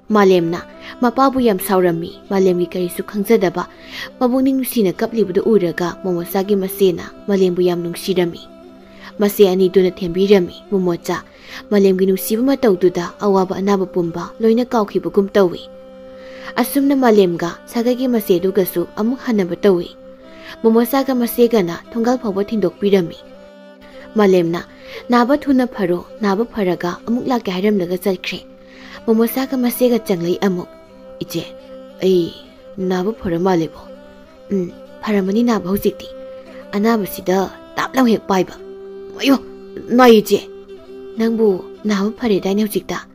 ꯃꯥꯂꯦꯝꯅ ꯃꯄꯥꯕꯨ ꯌꯥꯝ ꯁꯥꯎꯔꯝꯃꯤ꯫ ꯃꯥꯂꯦꯝꯒꯤ ꯀꯔꯤꯁꯨ ꯈꯪꯖꯗꯕ ꯃꯕꯨꯛꯅꯤꯡ ꯅꯨꯡꯁꯤꯅ ꯀꯞꯂꯤꯕꯗꯨ ꯎꯔꯒ ꯃꯣꯃꯣꯆꯥꯒꯤ ꯃꯆꯦꯅ ꯃꯥꯂꯦꯝꯕꯨ ꯌꯥꯝ ꯅꯨꯡꯁꯤꯔꯝꯃꯤ꯫ ꯃꯆꯦ ꯑꯅꯤꯗꯨꯅ ꯊꯦꯝꯕꯤꯔꯝꯃꯤ꯫ ꯃꯣꯃꯣꯆꯥ ꯃꯥꯂꯦꯝꯒꯤ ꯅꯨꯡꯁꯤꯕ ꯃꯇꯧꯗꯨꯗ ꯑꯋꯥꯕ ꯑꯅꯥꯕ ꯄꯨꯝꯕ ꯂꯣꯏꯅ ꯀꯥꯎꯈꯤꯕꯒꯨꯝ ꯇꯧꯏ꯫ ꯑꯁꯨꯝꯅ ꯃꯥꯂꯦꯝꯒ ꯁꯥꯒꯩꯒꯤ ꯃꯆꯦꯗꯨꯒꯁꯨ ꯑꯃꯨꯛ ꯍꯟꯅꯕ ꯇꯧꯏ꯫ ꯃꯣꯃꯣꯆꯥꯒ ꯃꯆꯦꯒꯅ ꯊꯣꯡꯒꯥꯜ ꯐꯥꯎꯕ ꯊꯤꯟꯗꯣꯛꯄꯤꯔꯝꯃꯤ꯫ ꯃꯥꯂꯦꯝꯅ "ꯅꯥꯕ ꯊꯨꯅ ꯐꯔꯣ, ꯅꯥꯕ ꯐꯔꯒ ꯑꯃꯨꯛ ꯂꯥꯛꯀꯦ" ꯍꯥꯏꯔꯝꯂꯒ ꯆꯠꯈ꯭ꯔꯦ꯫ ꯃꯣꯃꯣꯆꯥꯒ ꯃꯆꯦꯒ ꯆꯪꯂꯛꯏ ꯑꯃꯨꯛ꯫ "ꯏꯆꯦ, ꯑꯩ ꯅꯥꯕ ꯐꯔ ꯃꯥꯜꯂꯦꯕꯣ?" "ꯎꯝ, ꯐꯔꯝꯃꯅꯤ ꯅꯥꯕ ꯍꯧꯖꯤꯛꯇꯤ꯫ ꯑꯅꯥꯕꯁꯤꯗ ꯇꯥꯞ ꯂꯥꯎ ꯍꯦꯛ ꯄꯥꯏꯕ꯫ ꯑꯌꯣ, ꯅꯥꯏ ꯏꯆꯦ!" "ꯅꯪꯕꯨ ꯅꯥꯕ ꯐꯔꯦꯗꯥꯏꯅꯦ ꯍꯧꯖꯤꯛꯇ?"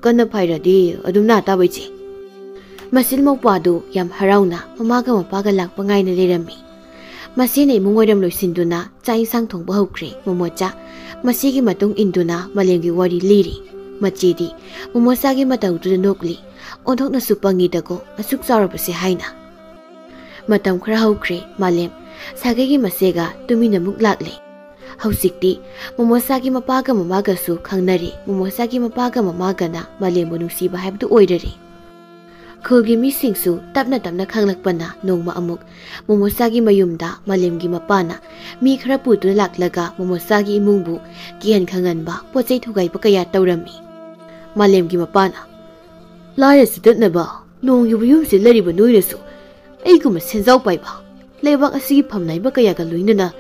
"ꯀꯟꯅ ꯐꯩꯔꯗꯤ ꯑꯗꯨꯝ ꯅꯥ ꯇꯥꯕ ꯏꯆꯦ꯫" ꯃꯆꯤꯜ ꯃꯧꯄ꯭ꯋꯥꯗꯨ ꯌꯥꯝ ꯍꯔꯥꯎꯅ ꯃꯃꯥꯒ ꯃꯄꯥꯒ ꯂꯥꯛꯄ ꯉꯥꯏꯅ ꯂꯩꯔꯝꯃꯤ꯫ ꯃꯆꯦꯅ ꯏꯃꯨꯡ ꯋꯥꯏꯔꯝ ꯂꯣꯏꯁꯤꯟꯗꯨꯅ ꯆꯥꯛ ꯏꯟꯁꯥꯡ ꯊꯣꯡꯕ ꯍꯧꯈ꯭ꯔꯦ꯫ ꯃꯣꯃꯣꯆꯥ ꯃꯆꯦꯒꯤ ꯃꯇꯨꯡ ꯏꯟꯗꯨꯅ ꯃꯥꯂꯦꯝꯒꯤ ꯋꯥꯔꯤ ꯂꯤꯔꯤ꯫ ꯃꯆꯦꯗꯤ ꯃꯣꯃꯣꯆꯥꯒꯤ ꯃꯇꯧꯗꯨꯗ ꯅꯣꯛꯂꯤ꯫ "ꯑꯣꯟꯊꯣꯛꯅꯁꯨ ꯄꯪꯉꯤꯗꯀꯣ, ꯑꯁꯨꯛ ꯆꯥꯎꯔꯕꯁꯦ" ꯍꯥꯏꯅ꯫ ꯃꯇꯝ ꯈꯔ ꯍꯧꯈ꯭ꯔꯦ꯫ ꯃꯥꯂꯦꯝ ꯁꯥꯒꯩꯒꯤ ꯃꯆꯦꯒ ꯇꯨꯃꯤꯟꯅ ꯑꯃꯨꯛ ꯂꯥꯛꯂꯦ꯫ ꯍꯧꯖꯤꯛꯇꯤ ꯃꯣꯃꯣꯆꯥꯒꯤ ꯃꯄꯥꯒ ꯃꯃꯥꯒꯁꯨ ꯈꯪꯅꯔꯦ꯫ ꯃꯣꯃꯣꯆꯥꯒꯤ ꯃꯄꯥꯒ ꯃꯃꯥꯒꯅ ꯃꯥꯂꯦꯝꯕꯨ ꯅꯨꯡꯁꯤꯕ ꯍꯥꯏꯕꯗꯨ ꯑꯣꯏꯔꯔꯦ꯫ ꯈꯨꯜꯒꯤ ꯃꯤꯁꯤꯡꯁꯨ ꯇꯞꯅ ꯇꯞꯅ ꯈꯪꯂꯛꯄꯅ ꯅꯣꯡꯃ ꯑꯃꯨꯛ ꯃꯣꯃꯣꯆꯥꯒꯤ ꯃꯌꯨꯝꯗ ꯃꯥꯂꯦꯝꯒꯤ ꯃꯄꯥꯅ ꯃꯤ ꯈꯔ ꯄꯨꯗꯨꯅ ꯂꯥꯛꯂꯒ ꯃꯣꯃꯣꯆꯥꯒꯤ ꯏꯃꯨꯡꯕꯨ ꯀꯤꯍꯟ ꯈꯪꯍꯟꯕ, ꯄꯣꯠ ꯆꯩ ꯊꯨꯒꯥꯏꯕ ꯀꯌꯥ ꯇꯧꯔꯝꯃꯤ꯫ ꯃꯥꯂꯦꯝꯒꯤ ꯃꯄꯥꯅ, "ꯂꯥꯏꯔ ꯆꯤꯇꯠꯅꯕ ꯅꯣꯡ ꯌꯨꯕ ꯌꯨꯝꯁꯤꯗ ꯂꯩꯔꯤꯕ ꯅꯣꯏꯅꯁꯨ ꯑꯩꯒꯨꯝꯕ ꯁꯦꯟꯖꯥꯎ ꯄꯥꯏꯕ, ꯂꯩꯕꯥꯛ ꯑꯁꯤꯒꯤ ꯐꯝ ꯅꯥꯏꯕ ꯀꯌꯥꯒ ꯂꯣꯏꯅꯅ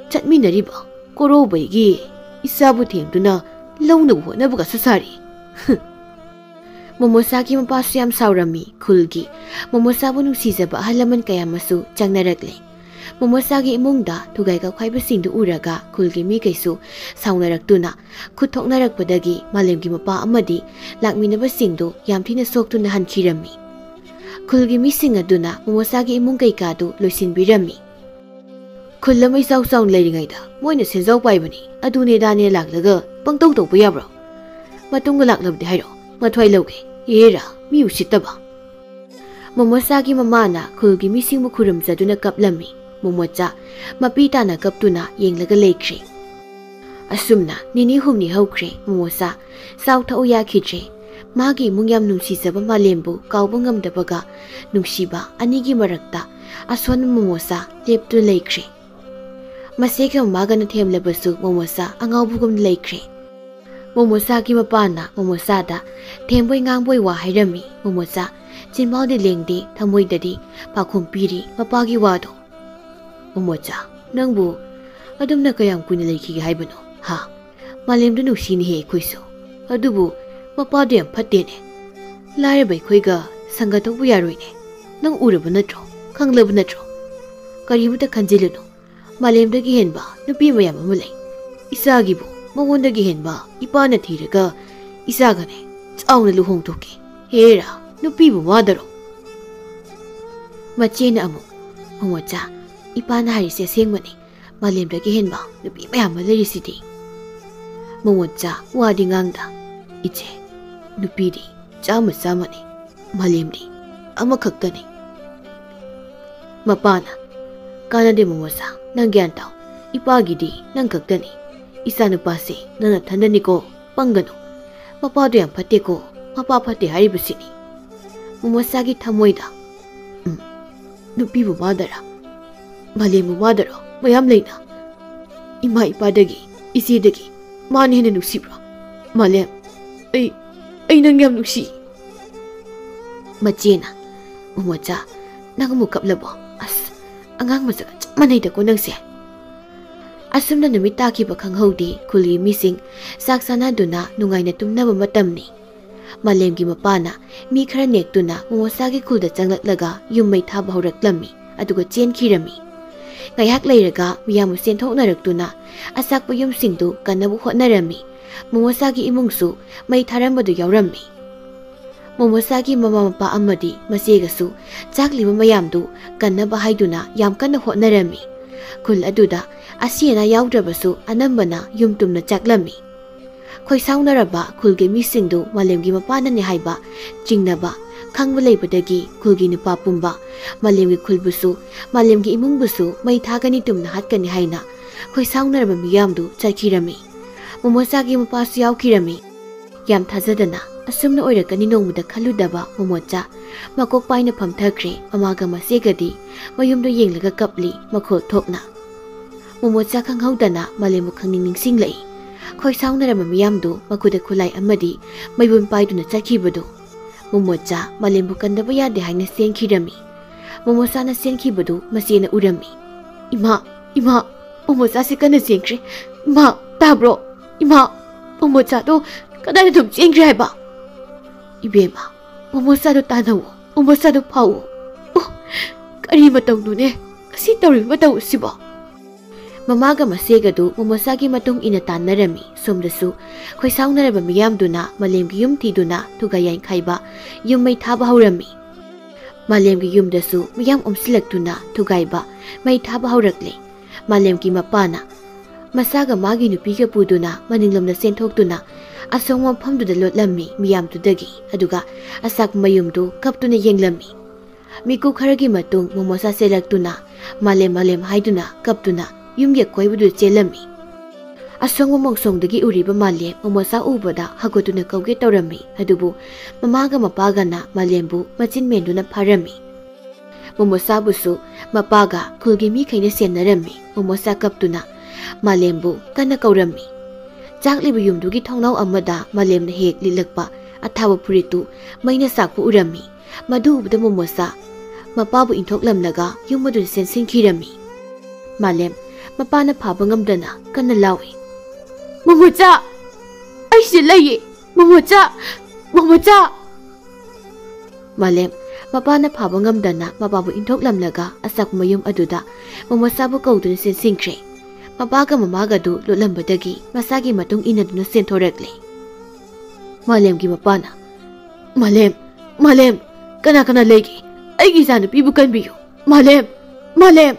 ꯆꯠꯃꯤꯟꯅꯔꯤꯕ ꯀꯣꯔꯧꯕꯩꯒꯤ ꯏꯆꯥꯕꯨ ꯊꯦꯝꯗꯨꯅ ꯂꯧꯅꯕ ꯍꯣꯠꯅꯕꯒꯁꯨ ꯁꯥꯔꯤ꯫" ꯃꯣꯃꯣꯆꯥꯒꯤ ꯃꯄꯥꯁꯨ ꯌꯥꯝ ꯁꯥꯎꯔꯝꯃꯤ꯫ ꯈꯨꯜꯒꯤ ꯃꯣꯃꯣꯆꯥꯕꯨ ꯅꯨꯡꯁꯤꯖꯕ ꯑꯍꯜ ꯂꯃꯟ ꯀꯌꯥ ꯑꯃꯁꯨ ꯆꯪꯅꯔꯛꯂꯦ꯫ ꯃꯣꯃꯣꯆꯥꯒꯤ ꯏꯃꯨꯡꯗ ꯊꯨꯒꯥꯏ ꯀꯛꯈꯥꯏꯕꯁꯤꯡꯗꯨ ꯎꯔꯒ ꯈꯨꯜꯒꯤ ꯃꯤꯈꯩꯁꯨ ꯁꯥꯎꯅꯔꯛꯇꯨꯅ ꯈꯨꯠ ꯊꯣꯛꯅꯔꯛꯄꯗꯒꯤ ꯃꯥꯂꯦꯝꯒꯤ ꯃꯄꯥ ꯑꯃꯗꯤ ꯂꯥꯛꯃꯤꯟꯅꯕꯁꯤꯡꯗꯨ ꯌꯥꯝ ꯊꯤꯅ ꯁꯣꯛꯇꯨꯅ ꯍꯟꯈꯤꯔꯝꯃꯤ꯫ ꯈꯨꯜꯒꯤ ꯃꯤꯁꯤꯡ ꯑꯗꯨꯅ ꯃꯣꯃꯣꯆꯥꯒꯤ ꯏꯃꯨꯡ ꯀꯩꯀꯥꯗꯨ ꯂꯣꯏꯁꯤꯟꯕꯤꯔꯝꯃꯤ꯫ "ꯈꯨꯜ ꯑꯃ ꯏꯆꯥꯎ ꯆꯥꯎꯅ ꯂꯩꯔꯤꯉꯩꯗ ꯃꯣꯏꯅ ꯁꯦꯟꯖꯥꯎ ꯄꯥꯏꯕꯅꯤ, ꯑꯗꯨꯅꯦ ꯑꯗꯥꯅꯦ ꯂꯥꯛꯂꯒ ꯄꯪꯇꯧ ꯇꯧꯕ ꯌꯥꯕ꯭ꯔꯣ? ꯃꯇꯨꯡꯗ ꯂꯥꯛꯂꯕꯗꯤ ꯍꯥꯏꯔꯣ, ꯃꯊ꯭ꯋꯥꯏ ꯂꯧꯒꯦ꯫ ꯑꯦꯔꯥ, ꯃꯤ ꯎꯁꯤꯠꯇꯕ!" ꯃꯣꯃꯣꯆꯥꯒꯤ ꯃꯃꯥꯅ ꯈꯨꯜꯒꯤ ꯃꯤꯁꯤꯡꯕꯨ ꯈꯨꯔꯨꯝꯖꯗꯨꯅ ꯀꯞꯂꯝꯃꯤ꯫ ꯃꯣꯃꯣꯆꯥ ꯃꯄꯤ ꯇꯥꯅ ꯀꯞꯇꯨꯅ ꯌꯦꯡꯂꯒ ꯂꯩꯈ꯭ꯔꯦ꯫ ꯑꯁꯨꯝꯅ ꯅꯤꯅꯤ ꯍꯨꯝꯅꯤ ꯍꯧꯈ꯭ꯔꯦ꯫ ꯃꯣꯃꯣꯆꯥ ꯆꯥꯎ ꯊꯛꯎ ꯌꯥꯈꯤꯗ꯭ꯔꯦ꯫ ꯃꯥꯒꯤ ꯏꯃꯨꯡ ꯌꯥꯝ ꯅꯨꯡꯁꯤꯖꯕ ꯃꯥꯂꯦꯝꯕꯨ ꯀꯥꯎꯕ ꯉꯝꯗꯕꯒ ꯅꯨꯡꯁꯤꯕ ꯑꯅꯤꯒꯤ ꯃꯔꯛꯇ ꯑꯁꯣꯟꯕ ꯃꯣꯃꯣꯆꯥ ꯂꯦꯞꯇꯨꯅ ꯂꯩꯈ꯭ꯔꯦ꯫ ꯃꯆꯦꯒ ꯃꯃꯥꯒꯅ ꯊꯦꯝꯂꯕꯁꯨ ꯃꯣꯃꯣꯆꯥ ꯑꯉꯥꯎꯕꯒꯨꯝꯅ ꯂꯩꯈ꯭ꯔꯦ꯫ ꯃꯣꯃꯣꯆꯥꯒꯤ ꯃꯄꯥꯅ ꯃꯣꯃꯣꯆꯥꯗ ꯊꯦꯝꯕꯣꯏ ꯉꯥꯡꯕꯣꯏ ꯋꯥ ꯍꯥꯏꯔꯝꯃꯤ꯫ ꯃꯣꯃꯣꯆꯥ ꯆꯤꯟꯕꯥꯜꯗꯤ ꯂꯦꯡꯗꯦ, ꯊꯃꯣꯏꯗꯗꯤ ꯄꯥꯈꯣꯝ ꯄꯤꯔꯤ ꯃꯄꯥꯒꯤ ꯋꯥꯗꯣ꯫ "ꯃꯣꯃꯣꯆꯥ, ꯅꯪꯕꯨ ꯑꯗꯨꯝꯅ ꯀꯌꯥꯝ ꯀꯨꯏꯅ ꯂꯩꯈꯤꯒꯦ ꯍꯥꯏꯕꯅꯣ, ꯍꯥ? ꯃꯥꯂꯦꯝꯗ ꯅꯨꯡꯁꯤꯅꯦꯍꯦ ꯑꯩꯈꯣꯏꯁꯨ꯫ ꯑꯗꯨꯕꯨ ꯃꯄꯥꯗꯣ ꯌꯥꯝ ꯐꯠꯇꯦꯅꯦ꯫ ꯂꯥꯏꯔꯕ ꯑꯩꯈꯣꯏꯒ ꯁꯪꯒ ꯇꯧꯕ ꯌꯥꯔꯣꯏꯅꯦ꯫ ꯅꯪ ꯎꯔꯕ ꯅꯠꯇ꯭ꯔꯣ? ꯈꯪꯂꯕ ꯅꯠꯇ꯭ꯔꯣ? ꯀꯔꯤꯃꯇ ꯈꯟꯖꯤꯜꯂꯨꯅꯨ꯫ ꯃꯥꯂꯦꯝꯗꯒꯤ ꯍꯦꯟꯕ ꯅꯨꯄꯤ ꯃꯌꯥꯝ ꯑꯃ ꯂꯩ꯫ ꯏꯆꯥꯒꯤꯕꯨ ꯃꯉꯣꯟꯗꯒꯤ ꯍꯦꯟꯕ ꯏꯄꯥꯅ ꯊꯤꯔꯒ ꯏꯆꯥꯒꯅꯦ ꯆꯥꯎꯅ ꯂꯨꯍꯣꯡꯊꯣꯛꯀꯦ꯫ ꯍꯦꯔꯥ, ꯅꯨꯄꯤꯕꯨ ꯋꯥꯗꯔꯣ?" ꯃꯆꯦꯅ ꯑꯃꯨꯛ, "ꯃꯣꯃꯣꯆꯥ, ꯏꯄꯥꯅ ꯍꯥꯏꯔꯤꯁꯦ ꯑꯁꯦꯡꯕꯅꯤ꯫ ꯃꯥꯂꯦꯝꯗꯒꯤ ꯍꯦꯟꯕ ꯅꯨꯄꯤ ꯃꯌꯥꯝ ꯑꯃ ꯂꯩꯔꯤꯁꯤꯗꯤ꯫" ꯃꯣꯃꯣꯆꯥ ꯋꯥꯗꯤ ꯉꯥꯡꯗ, "ꯏꯆꯦ, ꯅꯨꯄꯤꯗꯤ ꯆꯥꯝꯃ ꯆꯥꯝꯃꯅꯤ, ꯃꯥꯂꯦꯝꯗꯤ ꯑꯃꯈꯛꯇꯅꯤ꯫" ꯃꯄꯥꯅ, "ꯀꯥꯟꯅꯗꯦ ꯃꯣꯃꯣꯆꯥ, ꯅꯪ ꯒ꯭ꯌꯥꯟ ꯇꯥꯎ꯫ ꯏꯄꯥꯒꯤꯗꯤ ꯅꯪ ꯈꯛꯇꯅꯤ꯫ ꯏꯆꯥ ꯅꯨꯄꯥꯁꯦ ꯅꯪ ꯅꯊꯟꯗꯅꯤꯀꯣ, ꯄꯪꯒꯅꯨ꯫ ꯃꯄꯥꯗꯣ ꯌꯥꯝ ꯐꯠꯇꯦꯀꯣ, ꯃꯄꯥ ꯐꯠꯇꯦ ꯍꯥꯏꯔꯤꯕꯁꯤꯅꯤ꯫" ꯃꯣꯃꯣꯆꯥꯒꯤ ꯊꯃꯣꯏꯗ, "ꯎꯝ, ꯅꯨꯄꯤꯕꯨ ꯋꯥꯗꯔꯥ? ꯃꯥꯂꯦꯝꯕꯨ ꯋꯥꯗꯔꯣ? ꯃꯌꯥꯝ ꯂꯩꯅ꯫ ꯏꯃꯥ ꯏꯄꯥꯗꯒꯤ, ꯏꯆꯦꯗꯒꯤ ꯃꯥꯅ ꯍꯦꯟꯅ ꯅꯨꯡꯁꯤꯕ꯭ꯔꯣ? ꯃꯥꯂꯦꯝ, ꯑꯩ, ꯑꯩ ꯅꯪ ꯌꯥꯝ ꯅꯨꯡꯁꯤ꯫" ꯃꯆꯦꯅ, "ꯃꯣꯃꯣꯆꯥ, ꯅꯪ ꯑꯃꯨꯛ ꯀꯞꯂꯕꯣ? ꯑꯁ, ꯑꯉꯥꯡ ꯃꯆꯥꯒ ꯆꯞ ꯃꯥꯟꯅꯩꯗꯀꯣ ꯅꯪꯁꯦ꯫" ꯑꯁꯨꯝꯅ ꯅꯨꯃꯤꯠ ꯇꯥꯈꯤꯕ ꯈꯪꯍꯧꯗꯦ꯫ ꯈꯨꯜꯒꯤ ꯃꯤꯁꯤꯡ ꯆꯥꯛ ꯆꯥꯅꯗꯨꯅ ꯅꯨꯡꯉꯥꯏꯅ ꯇꯨꯝꯅꯕ ꯃꯇꯝꯅꯤ꯫ ꯃꯥꯂꯦꯝꯒꯤ ꯃꯄꯥꯅ ꯃꯤ ꯈꯔ ꯅꯦꯛꯇꯨꯅ ꯃꯣꯃꯣꯆꯥꯒꯤ ꯈꯨꯜꯗ ꯆꯪꯂꯛꯂꯒ ꯌꯨꯝ ꯃꯩ ꯊꯥꯕ ꯍꯧꯔꯛꯂꯝꯃꯤ, ꯑꯗꯨꯒ ꯆꯦꯟꯈꯤꯔꯝꯃꯤ꯫ ꯉꯥꯏꯍꯥꯛ ꯂꯩꯔꯒ ꯃꯤꯌꯥꯝꯕꯨ ꯆꯦꯟꯊꯣꯛꯅꯔꯛꯇꯨꯅ ꯑꯆꯥꯛꯄ ꯌꯨꯝꯁꯤꯡꯗꯨ ꯀꯟꯅꯕ ꯍꯣꯠꯅꯔꯝꯃꯤ꯫ ꯃꯣꯃꯣꯆꯥꯒꯤ ꯏꯃꯨꯡꯁꯨ ꯃꯩ ꯊꯥꯔꯝꯕꯗꯨ ꯌꯥꯎꯔꯝꯃꯤ꯫ ꯃꯣꯃꯣꯆꯥꯒꯤ ꯃꯃꯥ ꯃꯄꯥ ꯑꯃꯗꯤ ꯃꯆꯦꯒꯁꯨ ꯆꯥꯛꯂꯤꯕ ꯃꯌꯥꯝꯗꯨ ꯀꯟꯅꯕ ꯍꯥꯏꯗꯨꯅ ꯌꯥꯝ ꯀꯟꯅ ꯍꯣꯠꯅꯔꯝꯃꯤ꯫ ꯈꯨꯜ ꯑꯗꯨꯗ ꯑꯁꯤ ꯑꯅꯥ ꯌꯥꯎꯗ꯭ꯔꯕꯁꯨ ꯑꯅꯝꯕꯅ ꯌꯨꯝ ꯇꯨꯝꯅ ꯆꯥꯛꯂꯝꯃꯤ꯫ ꯈꯣꯏꯁꯥꯎꯅꯔꯕ ꯈꯨꯜꯒꯤ ꯃꯤꯁꯤꯡꯗꯨ ꯃꯥꯂꯦꯝꯒꯤ ꯃꯄꯥꯅꯅꯤ ꯍꯥꯏꯕ ꯆꯤꯡꯅꯕ ꯈꯪꯕ ꯂꯩꯕꯗꯒꯤ ꯈꯨꯜꯒꯤ ꯅꯨꯄꯥ ꯄꯨꯝꯕ ꯃꯥꯂꯦꯝꯒꯤ ꯈꯨꯜꯕꯨꯁꯨ, ꯃꯥꯂꯦꯝꯒꯤ ꯏꯃꯨꯡꯕꯨꯁꯨ ꯃꯩ ꯊꯥꯒꯅꯤ, ꯇꯨꯝꯅ ꯍꯥꯠꯀꯅꯤ ꯍꯥꯏꯅ ꯈꯣꯏꯁꯥꯎꯅꯔꯕ ꯃꯤꯌꯥꯝꯗꯨ ꯆꯠꯈꯤꯔꯝꯃꯤ꯫ ꯃꯣꯃꯣꯆꯥꯒꯤ ꯃꯄꯥꯁꯨ ꯌꯥꯎꯈꯤꯔꯝꯃꯤ꯫ ꯌꯥꯝ ꯊꯥꯖꯗꯅ ꯑꯁꯨꯝꯅ ꯑꯣꯏꯔꯛꯀꯅꯤ ꯅꯣꯡꯃꯗ ꯈꯜꯂꯨꯗꯕ ꯃꯣꯃꯣꯆꯥ ꯃꯀꯣꯛ ꯄꯥꯏꯅ ꯐꯝꯊꯈ꯭ꯔꯦ꯫ ꯃꯃꯥꯒ ꯃꯆꯦꯒꯗꯤ ꯃꯌꯨꯝꯗꯣ ꯌꯦꯡꯂꯒ ꯀꯞꯂꯤ ꯃꯈꯣꯜ ꯊꯣꯛꯅ꯫ ꯃꯣꯃꯣꯆꯥ ꯈꯪꯍꯧꯗꯅ ꯃꯥꯂꯦꯝꯕꯨ ꯈꯪꯅꯤꯡ ꯅꯤꯡꯁꯤꯡꯂꯛꯏ꯫ ꯈꯣꯏꯁꯥꯎꯅꯔꯝꯕ ꯃꯤꯌꯥꯝꯗꯨ ꯃꯈꯨꯠꯇ ꯈꯨꯠꯂꯥꯏ ꯑꯃꯗꯤ ꯃꯩꯕꯨꯟ ꯄꯥꯏꯗꯨꯅ ꯆꯠꯈꯤꯕꯗꯨ꯫ ꯃꯣꯃꯣꯆꯥ ꯃꯥꯂꯦꯝꯕꯨ ꯀꯟꯗꯕ ꯌꯥꯗꯦ ꯍꯥꯏꯅ ꯆꯦꯟꯈꯤꯔꯝꯃꯤ꯫ ꯃꯣꯃꯣꯆꯥꯅ ꯆꯦꯟꯈꯤꯕꯗꯨ ꯃꯆꯦꯅ ꯎꯔꯝꯃꯤ꯫ "ꯏꯃꯥ, ꯏꯃꯥ, ꯃꯣꯃꯣꯆꯥꯁꯤ ꯀꯟꯅ ꯆꯦꯟꯈ꯭ꯔꯦ꯫ ꯏꯃꯥ, ꯇꯥꯕ꯭ꯔꯣ? ꯏꯃꯥ, ꯃꯣꯃꯣꯆꯥꯗꯣ ꯀꯗꯥꯏꯗ ꯑꯗꯨꯝ ꯆꯦꯟꯈ꯭ꯔꯦ ꯍꯥꯏꯕ? ꯏꯕꯦꯝꯃ, ꯃꯣꯃꯣꯆꯥꯗꯣ ꯇꯥꯟꯅꯧꯋꯣ, ꯃꯣꯃꯣꯆꯥꯗꯣ ꯐꯥꯎꯋꯣ꯫ ꯑꯣ, ꯀꯔꯤ ꯃꯇꯧꯅꯣꯅꯦ ꯉꯁꯤ ꯇꯧꯔꯤꯕ ꯃꯇꯧ ꯑꯁꯤꯕꯣ?" ꯃꯃꯥꯒ ꯃꯆꯦꯒꯗꯨ ꯃꯣꯃꯣꯆꯥꯒꯤ ꯃꯇꯨꯡ ꯏꯟꯅ ꯇꯥꯟꯅꯔꯝꯃꯤ꯫ ꯁꯣꯝꯗꯁꯨ ꯈꯣꯏꯁꯥꯎꯅꯔꯕ ꯃꯤꯌꯥꯝꯗꯨꯅ ꯃꯥꯂꯦꯝꯒꯤ ꯌꯨꯝ ꯊꯤꯗꯨꯅ ꯊꯨꯒꯥꯏ ꯌꯥꯏꯈꯥꯏꯕ, ꯌꯨꯝ ꯃꯩ ꯊꯥꯕ ꯍꯧꯔꯝꯃꯤ꯫ ꯃꯥꯂꯦꯝꯒꯤ ꯌꯨꯝꯗꯁꯨ ꯃꯤꯌꯥꯝ ꯑꯣꯝꯁꯤꯜꯂꯛꯇꯨꯅ ꯊꯨꯒꯥꯏꯕ, ꯃꯩ ꯊꯥꯕ ꯍꯧꯔꯛꯂꯦ꯫ ꯃꯥꯂꯦꯝꯒꯤ ꯃꯄꯥꯅ ꯃꯆꯥꯒ ꯃꯥꯒꯤ ꯅꯨꯄꯤꯒ ꯄꯨꯗꯨꯅ ꯃꯅꯤꯡꯂꯣꯝꯗ ꯆꯦꯟꯊꯣꯛꯇꯨꯅ ꯑꯁꯣꯡꯕ ꯃꯐꯝꯗꯨꯗ ꯂꯣꯠꯂꯝꯃꯤ ꯃꯤꯌꯥꯝꯗꯨꯗꯒꯤ꯫ ꯑꯗꯨꯒ ꯑꯆꯥꯛꯄ ꯃꯌꯨꯝꯗꯨ ꯀꯞꯇꯨꯅ ꯌꯦꯡꯂꯝꯃꯤ꯫ ꯃꯤꯀꯨꯞ ꯈꯔꯒꯤ ꯃꯇꯨꯡ ꯃꯣꯃꯣꯆꯥ ꯆꯦꯜꯂꯛꯇꯨꯅ ꯃꯥꯂꯦꯝ, ꯃꯥꯂꯦꯝ ꯍꯥꯏꯗꯨꯅ ꯀꯞꯇꯨꯅ ꯌꯨꯝꯒꯤ ꯑꯀꯣꯏꯕꯗꯨꯗ ꯆꯦꯜꯂꯝꯃꯤ꯫ ꯑꯁꯣꯡꯕ ꯃꯣꯡꯁꯣꯡꯗꯒꯤ ꯎꯔꯤꯕ ꯃꯥꯂꯦꯝ ꯃꯣꯃꯣꯆꯥ ꯎꯕꯗ ꯍꯧꯒꯠꯇꯨꯅ ꯀꯧꯒꯦ ꯇꯧꯔꯝꯃꯤ꯫ ꯑꯗꯨꯕꯨ ꯃꯃꯥꯒ ꯃꯄꯥꯒꯅ ꯃꯥꯂꯦꯝꯕꯨ ꯃꯆꯤꯟ ꯃꯦꯟꯗꯨꯅ ꯐꯥꯔꯝꯃꯤ꯫ ꯃꯣꯃꯣꯆꯥꯕꯨꯁꯨ ꯃꯄꯥꯒ ꯈꯨꯜꯒꯤ ꯃꯤꯈꯩꯅ ꯁꯦꯟꯅꯔꯝꯃꯤ꯫ ꯃꯣꯃꯣꯆꯥ ꯀꯞꯇꯨꯅ ꯃꯥꯂꯦꯝꯕꯨ ꯀꯟꯅ ꯀꯧꯔꯝꯃꯤ꯫ ꯆꯥꯛꯂꯤꯕ ꯌꯨꯝꯗꯨꯒꯤ ꯊꯣꯡꯅꯥꯎ ꯑꯃꯗ ꯃꯥꯂꯦꯝꯅ ꯍꯦꯛ ꯂꯤꯠꯂꯛꯄ ꯑꯊꯥꯕ ꯐꯨꯔꯤꯠꯇꯨ ꯃꯩꯅ ꯆꯥꯛꯄ ꯎꯔꯝꯃꯤ꯫ ꯃꯗꯨ ꯎꯕꯗ ꯃꯣꯃꯣꯆꯥ ꯃꯄꯥꯕꯨ ꯏꯟꯊꯣꯛꯂꯝꯂꯒ ꯌꯨꯝ ꯑꯗꯨꯗ ꯆꯦꯟꯁꯤꯟꯈꯤꯔꯝꯃꯤ꯫ ꯃꯥꯂꯦꯝ ꯃꯄꯥꯅ ꯐꯥꯕ ꯉꯝꯗꯅ ꯀꯟꯅ ꯂꯥꯎꯏ, "ꯃꯣꯃꯣꯆꯥ! ꯑꯩ ꯁꯤꯗ ꯂꯩꯌꯦ! ꯃꯣꯃꯣꯆꯥ! ꯃꯣꯃꯣꯆꯥ!" ꯃꯥꯂꯦꯝ ꯃꯄꯥꯅ ꯐꯥꯕ ꯉꯝꯗꯅ ꯃꯄꯥꯕꯨ ꯏꯟꯊꯣꯛꯂꯝꯂꯒ ꯑꯆꯥꯛꯄ ꯃꯌꯨꯝ ꯑꯗꯨꯗ ꯃꯣꯃꯣꯆꯥꯕꯨ ꯀꯧꯗꯨꯅ ꯆꯦꯟꯁꯤꯟꯈ꯭ꯔꯦ꯫ ꯃꯄꯥꯒ ꯃꯃꯥꯒꯗꯨ ꯂꯣꯠꯂꯝꯕꯗꯒꯤ ꯃꯆꯥꯒꯤ ꯃꯇꯨꯡ ꯏꯟꯅꯗꯨꯅ ꯆꯦꯟꯊꯣꯔꯛꯂꯦ꯫ ꯃꯥꯂꯦꯝꯒꯤ ꯃꯄꯥꯅ, "ꯃꯥꯂꯦꯝ, ꯃꯥꯂꯦꯝ, ꯀꯅꯥ ꯀꯅꯥ ꯂꯩꯒꯦ? ꯑꯩꯒꯤ ꯏꯆꯥꯅꯨꯄꯤꯕꯨ ꯀꯟꯕꯤꯌꯨ꯫ ꯃꯥꯂꯦꯝ, ꯃꯥꯂꯦꯝ!"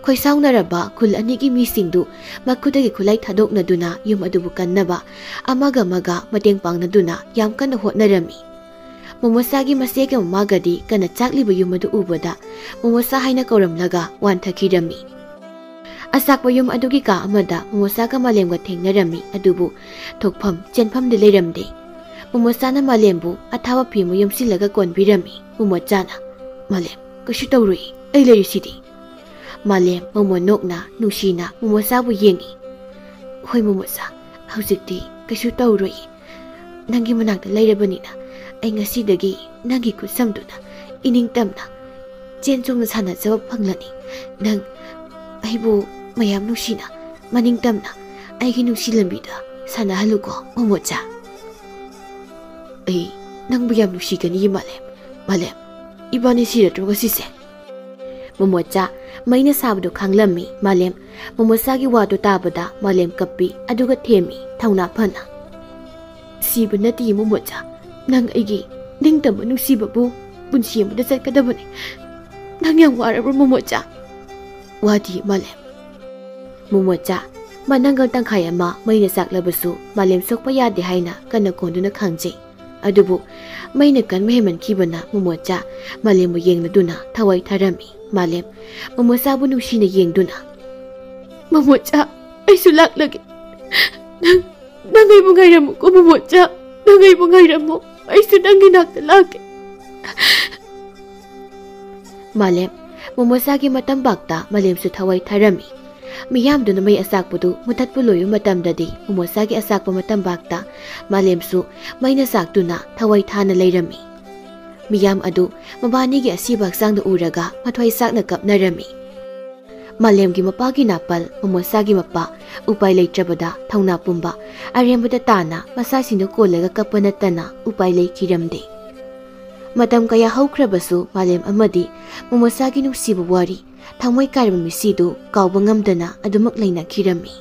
ꯈꯣꯏꯁꯥꯎꯅꯔꯕ ꯈꯨꯜ ꯑꯅꯤꯒꯤ ꯃꯤꯁꯤꯡꯗꯨ ꯃꯈꯨꯠꯇꯒꯤ ꯈꯨꯠꯂꯥꯏ ꯊꯥꯗꯣꯛꯅꯗꯨꯅ ꯌꯨꯝ ꯑꯗꯨꯕꯨ ꯀꯟꯅꯕ ꯑꯃꯒ ꯑꯃꯒ ꯃꯇꯦꯡ ꯄꯥꯡꯅꯗꯨꯅ ꯌꯥꯝ ꯀꯟꯅ ꯍꯣꯠꯅꯔꯝꯃꯤ꯫ ꯃꯣꯃꯣꯆꯥꯒꯤ ꯃꯆꯦꯒ ꯃꯃꯥꯒꯗꯤ ꯀꯟꯅ ꯆꯥꯛꯂꯤꯕ ꯌꯨꯝ ꯑꯗꯨ ꯎꯕꯗ ꯃꯣꯃꯣꯆꯥ ꯍꯥꯏꯅ ꯀꯧꯔꯝꯂꯒ ꯋꯥꯟꯊꯈꯤꯔꯝꯃꯤ꯫ ꯑꯆꯥꯛꯄ ꯌꯨꯝ ꯑꯗꯨꯒꯤ ꯀꯥ ꯑꯃꯗ ꯃꯣꯃꯣꯆꯥꯒ ꯃꯥꯂꯦꯝꯒ ꯊꯦꯡꯅꯔꯝꯃꯤ, ꯑꯗꯨꯕꯨ ꯊꯣꯛꯐꯝ ꯆꯦꯟꯐꯝꯗꯤ ꯂꯩꯔꯝꯗꯦ꯫ ꯃꯣꯃꯣꯆꯥꯅ ꯃꯥꯂꯦꯝꯕꯨ ꯑꯊꯥꯕ ꯐꯤ ꯑꯃ ꯌꯣꯝꯁꯤꯜꯂꯒ ꯀꯣꯟꯕꯤꯔꯝꯃꯤ꯫ ꯃꯣꯃꯣꯆꯥꯅ, "ꯃꯥꯂꯦꯝ, ꯀꯩꯁꯨ ꯇꯧꯔꯣꯏ, ꯑꯩ ꯂꯩꯔꯤꯁꯤꯗꯤ"꯫ ꯃꯥꯂꯦꯝ ꯃꯣꯃꯣꯟ ꯅꯣꯛꯅ ꯅꯨꯡꯁꯤꯅ ꯃꯣꯃꯣꯆꯥꯕꯨ ꯌꯦꯡꯏ꯫ "ꯍꯣꯏ ꯃꯣꯃꯣꯆꯥ, ꯍꯧꯖꯤꯛꯇꯤ ꯀꯩꯁꯨ ꯇꯧꯔꯣꯏ꯫ ꯅꯪꯒꯤ ꯃꯅꯥꯛꯇ ꯂꯩꯔꯕꯅꯤꯅ ꯑꯩ ꯉꯁꯤꯗꯒꯤ ꯅꯪꯒꯤ ꯈꯨꯠꯁꯝꯗꯨꯅ ꯏꯅꯤꯡꯇꯝꯅ ꯆꯦꯟ ꯆꯣꯡꯅ ꯁꯥꯟꯅꯖꯕ ꯐꯪꯂꯅꯤ꯫ ꯅꯪ ꯑꯩꯕꯨ ꯃꯌꯥꯝ ꯅꯨꯡꯁꯤꯅ ꯃꯅꯤꯡꯇꯝꯅ ꯑꯩꯒꯤ ꯅꯨꯡꯁꯤ ꯂꯝꯕꯤꯗ ꯁꯥꯟꯅꯍꯜꯂꯨꯀꯣ, ꯃꯣꯃꯣꯆꯥ꯫ ꯑꯩ ꯅꯪꯕꯨ ꯌꯥꯝ ꯅꯨꯡꯁꯤꯒꯅꯤ, ꯃꯥꯂꯦꯝ꯫ ꯃꯥꯂꯦꯝ, ꯏꯕꯥꯅꯤ ꯁꯤꯔꯗ꯭ꯔꯣ ꯉꯁꯤꯁꯦ? ꯃꯣꯃꯣꯆꯥ ꯃꯩꯅ ꯁꯥꯕꯗꯨ ꯈꯥꯡꯂꯝꯃꯤ꯫ ꯃꯥꯂꯦꯝ ꯃꯣꯃꯣꯆꯥꯒꯤ ꯋꯥꯗꯨ ꯇꯥꯕꯗ ꯃꯥꯂꯦꯝ ꯀꯞꯄꯤ, ꯑꯗꯨꯒ ꯊꯦꯝꯃꯤ ꯊꯧꯅꯥ ꯐꯅ꯫ "ꯁꯤꯕ ꯅꯠꯇꯦ ꯃꯣꯃꯣꯆꯥ, ꯅꯪ ꯑꯩꯒꯤ ꯅꯤꯡꯇꯝꯕ ꯅꯨꯡꯁꯤꯕꯕꯨ ꯄꯨꯟꯁꯤ ꯑꯃꯗ ꯆꯠꯀꯗꯕꯅꯤ꯫ ꯅꯪ ꯌꯥꯝ ꯋꯥꯔꯕ꯭ꯔꯣ ꯃꯣꯃꯣꯆꯥ?" "ꯋꯥꯗꯤ ꯃꯥꯂꯦꯝ꯫" ꯃꯣꯃꯣꯆꯥ ꯃꯅꯪꯒꯜ ꯇꯪꯈꯥꯏ ꯑꯃ ꯃꯩꯅ ꯆꯥꯛꯂꯕꯁꯨ ꯃꯥꯂꯦꯝ ꯁꯣꯛꯄ ꯌꯥꯗꯦ ꯍꯥꯏꯅ ꯀꯟꯅ ꯀꯣꯟꯗꯨꯅ ꯈꯥꯡꯖꯩ꯫ ꯑꯗꯨꯕꯨ ꯃꯩꯅ ꯀꯟꯕ ꯍꯦꯟꯃꯟꯈꯤꯕꯅ ꯃꯣꯃꯣꯆꯥ ꯃꯥꯂꯦꯝꯕꯨ ꯌꯦꯡꯂꯗꯨꯅ ꯊꯋꯥꯏ ꯊꯥꯔꯝꯃꯤ꯫ ꯃꯥꯂꯦꯝ ꯃꯣꯃꯣꯆꯥꯕꯨ ꯅꯨꯡꯁꯤꯅ ꯌꯦꯡꯗꯨꯅ, "ꯃꯣꯃꯣꯆꯥ, ꯑꯩꯁꯨ ꯂꯥꯛꯂꯒꯦ꯫ ꯅꯪ, ꯅꯪ ꯑꯩꯕꯨ ꯉꯥꯏꯔꯝꯃꯨꯀꯣ ꯃꯣꯃꯣꯆꯥ, ꯅꯪ ꯑꯩꯕꯨ ꯉꯥꯏꯔꯝꯃꯨ꯫ ꯑꯩꯁꯨ ꯅꯪꯒꯤ ꯅꯥꯛꯇ ꯂꯥꯛꯀꯦ꯫" ꯃꯥꯂꯦꯝ ꯃꯣꯃꯣꯆꯥꯒꯤ ꯃꯇꯝꯕꯥꯛꯇ ꯃꯥꯂꯦꯝꯁꯨ ꯊꯋꯥꯏ ꯊꯥꯔꯝꯃꯤ꯫ ꯃꯤꯌꯥꯝꯗꯨꯅ ꯃꯩ ꯑꯆꯥꯛꯄꯗꯨ ꯃꯨꯊꯠꯄ ꯂꯣꯏꯕ ꯃꯇꯝꯗꯗꯤ ꯃꯣꯃꯣꯆꯥꯒꯤ ꯑꯆꯥꯛꯄ ꯃꯇꯝꯕꯥꯛꯇ ꯃꯥꯂꯦꯝꯁꯨ ꯃꯩꯅ ꯆꯥꯛꯇꯨꯅ ꯊꯋꯥꯏ ꯊꯥꯅ ꯂꯩꯔꯝꯃꯤ꯫ ꯃꯤꯌꯥꯝ ꯑꯗꯨ ꯃꯕꯥꯅꯤꯒꯤ ꯑꯁꯤꯕ ꯍꯛꯆꯥꯡꯗ ꯎꯔꯒ ꯃꯊ꯭ꯋꯥꯏ ꯆꯥꯛꯅ ꯀꯞꯅꯔꯝꯃꯤ꯫ ꯃꯥꯂꯦꯝꯒꯤ ꯃꯄꯥꯒꯤ ꯅꯥꯄꯜ ꯃꯣꯃꯣꯆꯥꯒꯤ ꯃꯄꯥ ꯎꯄꯥꯏ ꯂꯩꯇ꯭ꯔꯕꯗ ꯊꯧꯅꯥ ꯄꯨꯝꯕ ꯑꯔꯦꯝꯕꯗ ꯇꯥꯅ ꯃꯆꯥꯁꯤꯡꯗꯨ ꯀꯣꯜꯂꯒ ꯀꯞꯄ ꯅꯠꯇꯅ ꯎꯄꯥꯏ ꯂꯩꯈꯤꯔꯝꯗꯦ꯫ ꯃꯇꯝ ꯀꯌꯥ ꯍꯧꯈ꯭ꯔꯕꯁꯨ ꯃꯥꯂꯦꯝ ꯑꯃꯗꯤ ꯃꯣꯃꯣꯆꯥꯒꯤ ꯅꯨꯡꯁꯤꯕ ꯋꯥꯔꯤ, ꯊꯃꯣꯏ ꯀꯥꯏꯔꯕ ꯃꯤꯠꯁꯤꯗꯨ ꯀꯥꯎꯕ ꯉꯝꯗꯅ ꯑꯗꯨꯃꯛ ꯂꯩꯅꯈꯤꯔꯝꯃꯤ꯫